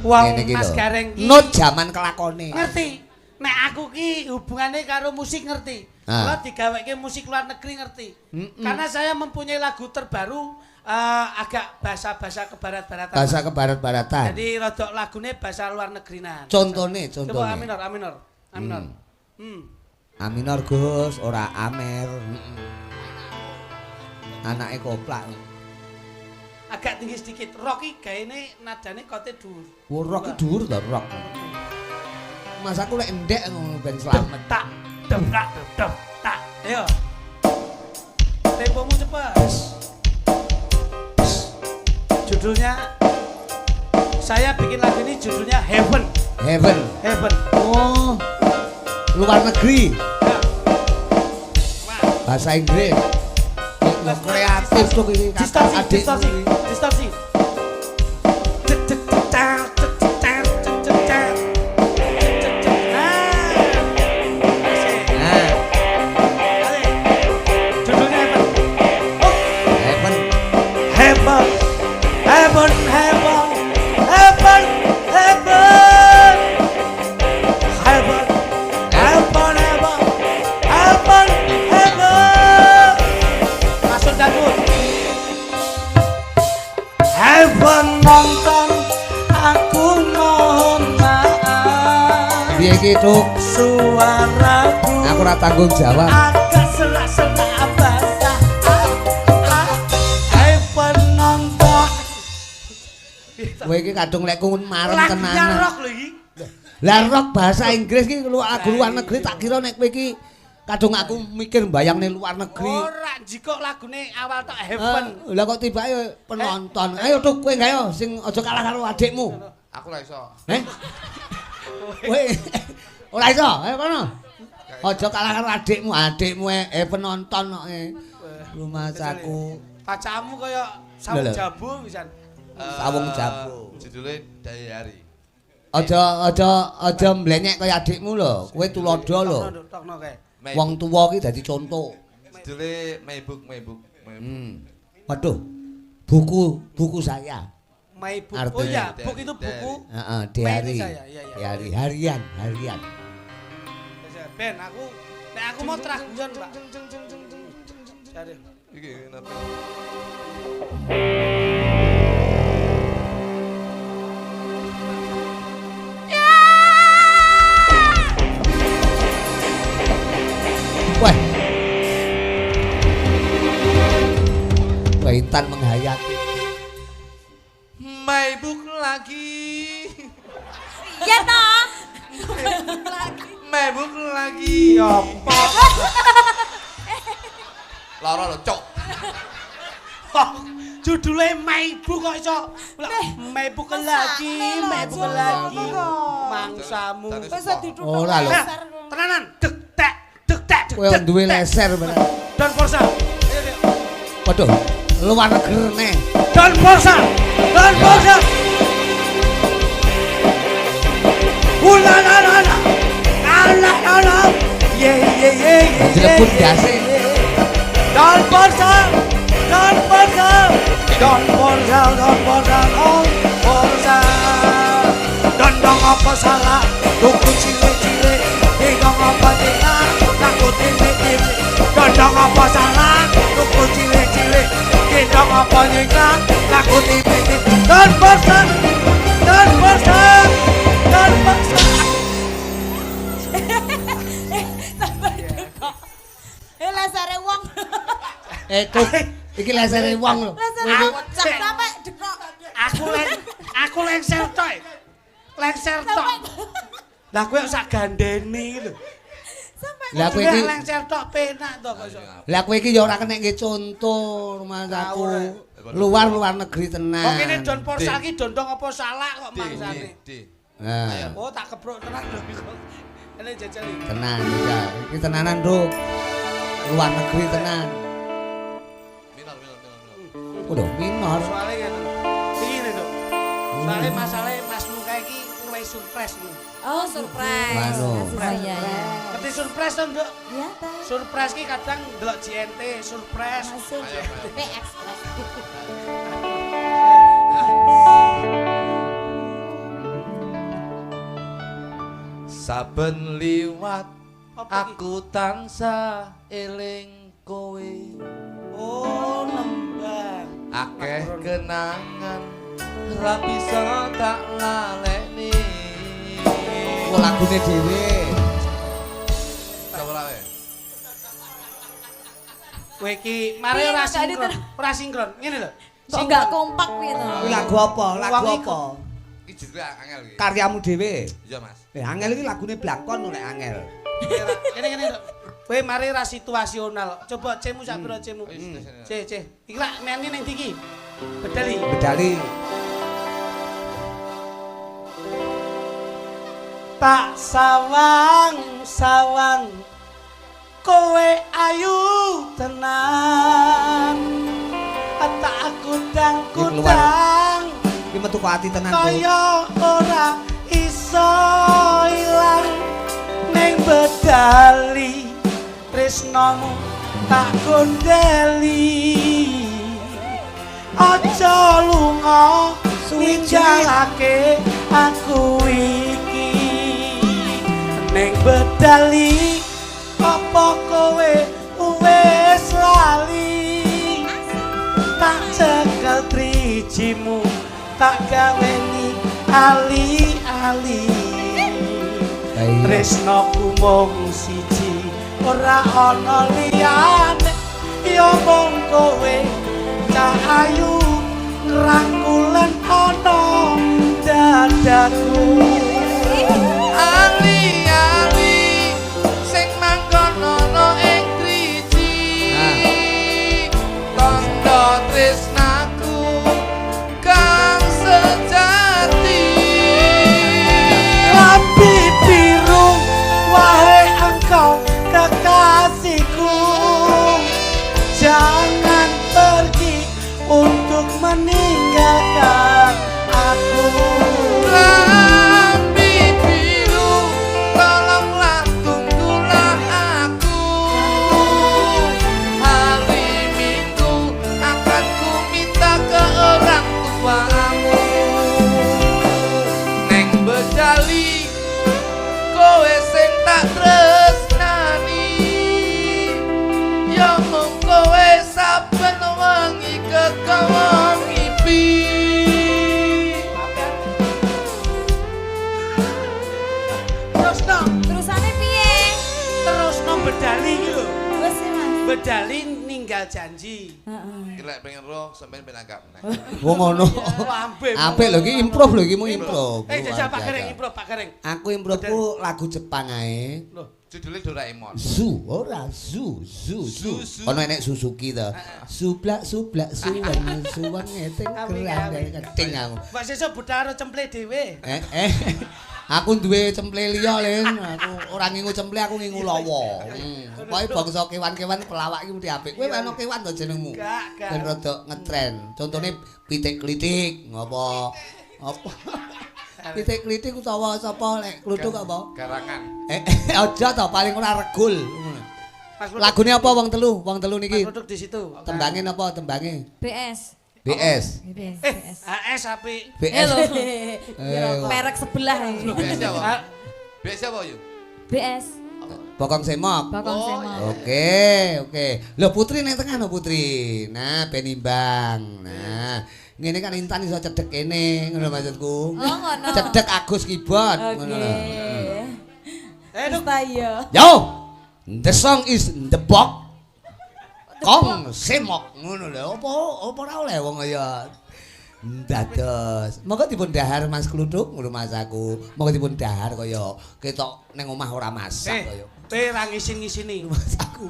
[SPEAKER 2] Wong Mas Gareng ki
[SPEAKER 5] nut jaman kelakone.
[SPEAKER 2] Ngerti. Nek aku ki hubungane karo musik ngerti. Kalau digaweke musik luar negeri ngerti. Karena saya mempunyai lagu terbaru agak bahasa-bahasa kebarat-baratan.
[SPEAKER 5] Bahasa kebarat-baratan.
[SPEAKER 2] Jadi rodok lagune bahasa luar negerinan.
[SPEAKER 5] Contone, contone.
[SPEAKER 2] Coba A minor, A minor, A minor.
[SPEAKER 5] A minor Gus, ora Amer. Anake koplak.
[SPEAKER 2] Agak tinggi sedikit. Rock iki gaene nadane kote dhuwur.
[SPEAKER 5] Oh, rock iki dhuwur to, rock. Mas aku lek endek ngono ben slamet.
[SPEAKER 2] Tak, debrak, deb, tak. Ayo. Tempomu cepet. Judulnya saya bikin lagu ini judulnya Heaven.
[SPEAKER 5] Heaven.
[SPEAKER 2] Heaven.
[SPEAKER 5] Oh. Luar negeri.
[SPEAKER 2] Ya.
[SPEAKER 5] Bahasa Inggris. Kreatif tuh ini.
[SPEAKER 2] Distorsi, distorsi, distorsi. Nah. Judulnya Heaven. Oh.
[SPEAKER 5] Heaven.
[SPEAKER 2] Heaven. Heaven, heaven, heaven, heaven, heaven, heaven, heaven, heaven, heaven. Masuk dapur. Heaven nonton, aku mohon maaf.
[SPEAKER 5] Piye iki, Tuk?
[SPEAKER 2] Suaraku.
[SPEAKER 5] Aku ora tanggung jawab.
[SPEAKER 2] Agak serak-serak basah. Heaven nonton.
[SPEAKER 5] Kowe iki kadung lek ku marem tenanan.
[SPEAKER 2] Lagunya rock lho iki.
[SPEAKER 5] Lah rock bahasa Inggris iki lagu luar negeri tak kira nek kowe iki kadung aku mikir mbayangne luar negeri.
[SPEAKER 2] Ora jikok lagune awal tok Heaven.
[SPEAKER 5] Lah kok tibake penonton. Ayo Tuk kowe gawe sing aja kalah karo adikmu.
[SPEAKER 1] Aku ora iso.
[SPEAKER 5] Heh? Kowe ora iso, ayo kono. Aja kalah karo adikmu, adikmu penonton kok. Rumasaku.
[SPEAKER 2] Pacamu kaya sawung jabu pisan.
[SPEAKER 5] Sawung jabu.
[SPEAKER 1] Judule Diary.
[SPEAKER 5] Aja mblenyek kaya adikmu lho. Kowe tulodo lho. Wong tuwa ki dadi conto.
[SPEAKER 1] Judule My Book, My Book.
[SPEAKER 5] Waduh. Buku saya.
[SPEAKER 2] My Book. Oh iya, book itu buku.
[SPEAKER 5] Heeh, diary. Diary harian, harian.
[SPEAKER 2] Ben aku nek aku mau teraguan, Pak.
[SPEAKER 1] Iki napa?
[SPEAKER 5] Wah. Wah, Intan menghayati.
[SPEAKER 1] My book lagi.
[SPEAKER 6] Iya toh.
[SPEAKER 1] My book lagi.
[SPEAKER 2] Ya apa?
[SPEAKER 1] Lara lho, cok.
[SPEAKER 2] Judule My Book kok iso. My Book lagi, My Book lagi. Mangsamu.
[SPEAKER 5] Ora lho.
[SPEAKER 2] Tenanan, dek tek. Dek tek dek.
[SPEAKER 5] Kowe duwe leser bener.
[SPEAKER 2] Don Forza. Ayo, Dek.
[SPEAKER 5] Waduh, luar negeri neh.
[SPEAKER 2] Don Forza. Don Forza. Ula la la la. La la la. Ye ye ye ye.
[SPEAKER 5] Dilebut dase.
[SPEAKER 2] Don Forza. Don Forza. Don Forza, Don Forza, Don Forza. Dondong apa salah? Tuku cilik-cilik. Dingong apa tinggal? Aku titik-titik. Dondong apa salah? Tuku cilik-cilik. Dingong apa nyingkrak? Aku titik-titik. Don Forza. Don Forza. Don Forza.
[SPEAKER 7] Lesere wong.
[SPEAKER 5] Tuk, iki lesere wong lho.
[SPEAKER 7] Lesere bocah sampe dekok.
[SPEAKER 2] Aku lengser tok. Lengser tok. Lah kowe sak gandeni iki lho.
[SPEAKER 5] Lah kowe iki
[SPEAKER 2] lengser tok penak to kok iso.
[SPEAKER 5] Lah kowe iki ya ora kena nggih conto rumangsaku. Luar-luar negeri tenan.
[SPEAKER 2] Kok kene Don Porsal iki dondong apa salah kok mangsane.
[SPEAKER 1] D.
[SPEAKER 5] Nah.
[SPEAKER 2] Oh tak kebrok tenan lho iku. Kene jajal iki.
[SPEAKER 5] Tenan jajal. Iki tenanan, Nduk. Luar negeri tenan.
[SPEAKER 1] Minor.
[SPEAKER 5] Waduh, minor.
[SPEAKER 2] Soale ngeten. Iki lho, Nduk. Soale masalahe Masmu kae iki luwih surprise iki.
[SPEAKER 6] Oh, surprise. Iya, iya.
[SPEAKER 2] Ngerti surprise to, Nduk?
[SPEAKER 7] Iya ta.
[SPEAKER 2] Surprise ki kadang ndelok JNT, surprise.
[SPEAKER 7] P Express.
[SPEAKER 1] Saben liwat aku tansah eling kowe.
[SPEAKER 2] Oh, nembang.
[SPEAKER 1] Akeh kenangan ra bisa tak laleni.
[SPEAKER 5] Oh, lagune dhewe.
[SPEAKER 2] Kowe iki mare ora sinkron, ora sinkron. Ngene lho.
[SPEAKER 6] Kok enggak kompak piye to?
[SPEAKER 5] Kuwi lagu apa? Lagu apa?
[SPEAKER 1] Iki judule angel iki.
[SPEAKER 5] Karyamu dhewe.
[SPEAKER 1] Iya, Mas.
[SPEAKER 5] Angel iki lagune blangkon nek angel.
[SPEAKER 2] Kene lho. Kowe mare ra situasional. Coba C-mu sak pira C-mu? C, C. Iki lak nyanyi ning ndi iki? Bedali.
[SPEAKER 5] Bedali.
[SPEAKER 2] Tak sawang-sawang kowe ayu tenan. Tak kudang-kudang
[SPEAKER 5] iki metu kok ati tenan
[SPEAKER 2] kaya ora iso ilang ning bedali tresnamu tak gondeli. Aja lunga ninggalake aku iki ning bedali apa kowe wis lali. Tak cekel trijimu tak gaweni ali-ali. Tresnaku mung siji ora ana liyane ya mung kowe cah ayu ngrangkulen ana dadaku.
[SPEAKER 1] Ali-ali sing manggon ana ing driji tandha tresnaku kang sejati.
[SPEAKER 2] Lambi biru wahai engkau kekasihku, jangan pergi untuk meninggalkan aku.
[SPEAKER 1] Lambi biru tolonglah tunggulah aku. Hari Minggu akan ku minta ke orang tuamu. Neng bedali kowe sing tak tresnani, ya mung kowe saben wengi kegawa ngipi.
[SPEAKER 2] Terusno,
[SPEAKER 6] Terusane piye?
[SPEAKER 2] terusno bedali iki lho.
[SPEAKER 7] Wis sih, Mas.
[SPEAKER 2] Bedali ninggal janji.
[SPEAKER 6] Heeh.
[SPEAKER 1] Iki lek pengen roh sampean ben anggap meneh.
[SPEAKER 5] Wong ngono.
[SPEAKER 2] Lambe.
[SPEAKER 5] Apik lho iki improve lho iki mu improve.
[SPEAKER 2] Jajal Pak Gareng improve Pak Gareng.
[SPEAKER 5] Aku improveku lagu Jepang ae.
[SPEAKER 2] Loh,
[SPEAKER 1] Judulnya Doraemon.
[SPEAKER 5] Zu, ora zu, zu, zu.
[SPEAKER 1] Zu, zu.
[SPEAKER 5] Ono enek Suzuki to. Sublak sublak suwen suwen ngeting gerang keting aku.
[SPEAKER 2] Mbak sesuk budal karo cemple dhewe.
[SPEAKER 5] Aku duwe cemple liya, Lin. Aku ora ngingu cemple, aku ngingu lawa. Pokoke bangsa kewan-kewan pelawak iki mesti apik. Kowe ana kewan to jenengmu?
[SPEAKER 2] Gak, gak.
[SPEAKER 5] Ben rada ngetren. Contone pitik klitik, ngopo? Apa? Pitik klitik utawa sapa lek kluthuk apa?
[SPEAKER 1] Garangan.
[SPEAKER 5] Aja to paling ora regul ngono. Lagune apa wong telu? Wong telu niki.
[SPEAKER 2] Mas Luduk di situ.
[SPEAKER 5] Tembange napa tembange?
[SPEAKER 6] BS.
[SPEAKER 5] BS.
[SPEAKER 6] BS. BS.
[SPEAKER 2] HS api.
[SPEAKER 5] BS.
[SPEAKER 6] Lho.
[SPEAKER 5] Eh,
[SPEAKER 6] Merek sebelah iki.
[SPEAKER 1] BS apa? BS apa yu?
[SPEAKER 6] BS.
[SPEAKER 5] Bokong semok.
[SPEAKER 6] Bokong
[SPEAKER 1] Oh,
[SPEAKER 6] semok.
[SPEAKER 5] Oke, oke. Lho Putri ning tengah no Putri. Nah, ben imbang. Nah, ngene kan Intan iso cedhek kene, ngono maksudku.
[SPEAKER 6] Oh, ngono.
[SPEAKER 5] Cedhek Agus keyboard
[SPEAKER 6] Oke.
[SPEAKER 5] ngono lho.
[SPEAKER 2] Duk.
[SPEAKER 7] Ta iya.
[SPEAKER 5] Yo. The song is the box. Kong semok ngono lho. Apa ora oleh wong kaya dados. Monggo dipun dahar Mas Kluthuk ngono Mas aku. Monggo dipun dahar kaya ketok ning omah ora masak kaya.
[SPEAKER 2] Kowe ra ngisin-ngisini
[SPEAKER 5] Mas aku.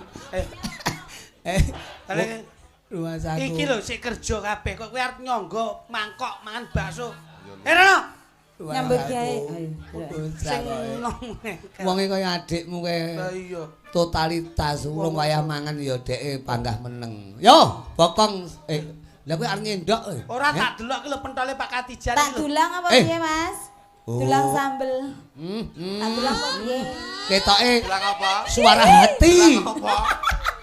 [SPEAKER 5] Mas aku.
[SPEAKER 2] Iki lho sik kerja kabeh kok kowe arep nyangga mangkok mangan bakso. Rono.
[SPEAKER 7] Nyambut gawe.
[SPEAKER 2] Sing
[SPEAKER 5] wonge kaya adikmu kae.
[SPEAKER 2] Lah iya.
[SPEAKER 5] Totalitas urung wayah mangan ya dheke panggah meneng. Yo, bokong lha kowe arep nyendok.
[SPEAKER 2] Ora tak delok ki lho pentole Pak Katijan.
[SPEAKER 7] Tak dulang apa piye, Mas? Dulang sambel. Tak dulang apa piye?
[SPEAKER 5] Ketoke
[SPEAKER 1] dulang apa?
[SPEAKER 5] Suara hati.
[SPEAKER 1] Dulang apa?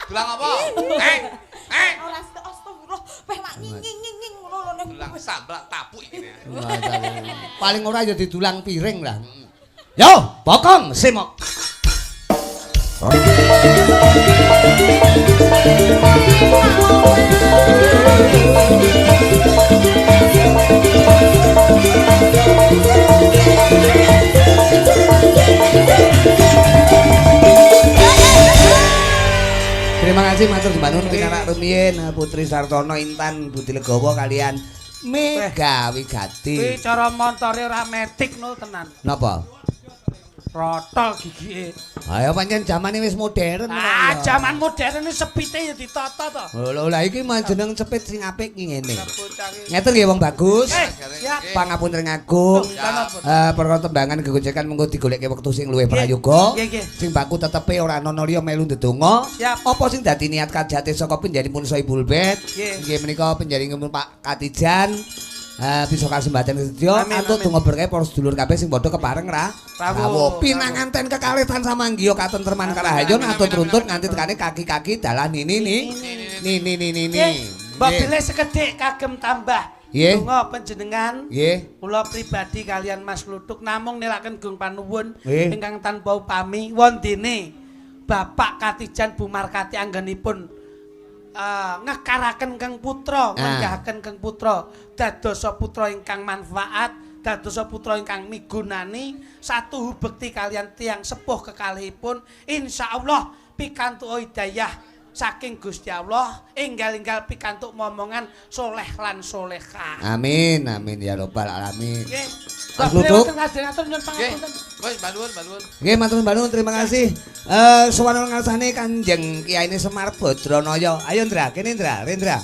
[SPEAKER 1] Dulang apa?
[SPEAKER 7] Ora astagfirullah, peh mak nging ngono lho ning
[SPEAKER 1] dulang sambel tapuk iki.
[SPEAKER 5] Paling ora ya didulang piring lah. Yo, bokong semok. Terima kasih matur nuwun pinarak rumiyin Putri Sartono Intan Budi Legowo kalian Mega Wigati.
[SPEAKER 2] Kuwi cara montore ora metik no tenan.
[SPEAKER 5] Napa?
[SPEAKER 2] Protol gigike.
[SPEAKER 5] Ayo pancen jamane wis modern.
[SPEAKER 2] Ah, jaman modern iki sepite ya ditata to.
[SPEAKER 5] Lho lah iki jeneng cepit sing apik ki ngene. Ngeten nggih wong bagus. Pangapunten agung. Perkara tembangan gegojekan mengko digolekke wektu sing luwih prayoga. Sing baku tetepe ora ana liya melu ndedonga. Apa sing dadi niat kajate saka panjenenganipun Sohibul Bait? Nggih menika panjenenganipun Pak Katijan. Bisa kasembadan sedaya antuk donga berkah para sedulur kabeh sing padha kepareng rawuh pinanganten kekalih tansah manggiya katentreman karahayon atut runtut nganti tekane kaki-kaki dalan ini ni ni ni ni ni.
[SPEAKER 2] Mbok bilih sekedhik kagem tambah donga panjenengan kula pribadi kalian Mas Kluthuk namung nelaken gung panuwun ingkang tanpa upami wondene Bapak Katijan Bu Markati anggenipun ngekaraken Kang Putra, menggahaken Kang Putra dadosa putra ingkang manfaat, dadosa putra ingkang migunani, satuhu bekti kalian tiyang sepuh kekalihipun, insyaallah pikantuk hidayah saking Gusti Allah, enggal-enggal pikantuk momongan soleh lan solehah.
[SPEAKER 5] Amin, amin ya robbal alamin.
[SPEAKER 2] Nggih. Mas Kluthuk. Nggih.
[SPEAKER 1] Wis, manuwun, manuwun.
[SPEAKER 5] Nggih, matur nuwun, terima kasih. Sowan ngarsane Kanjeng Kiyaine Semar Badranaya. Ayo Ndra, kene Ndra, Rendra.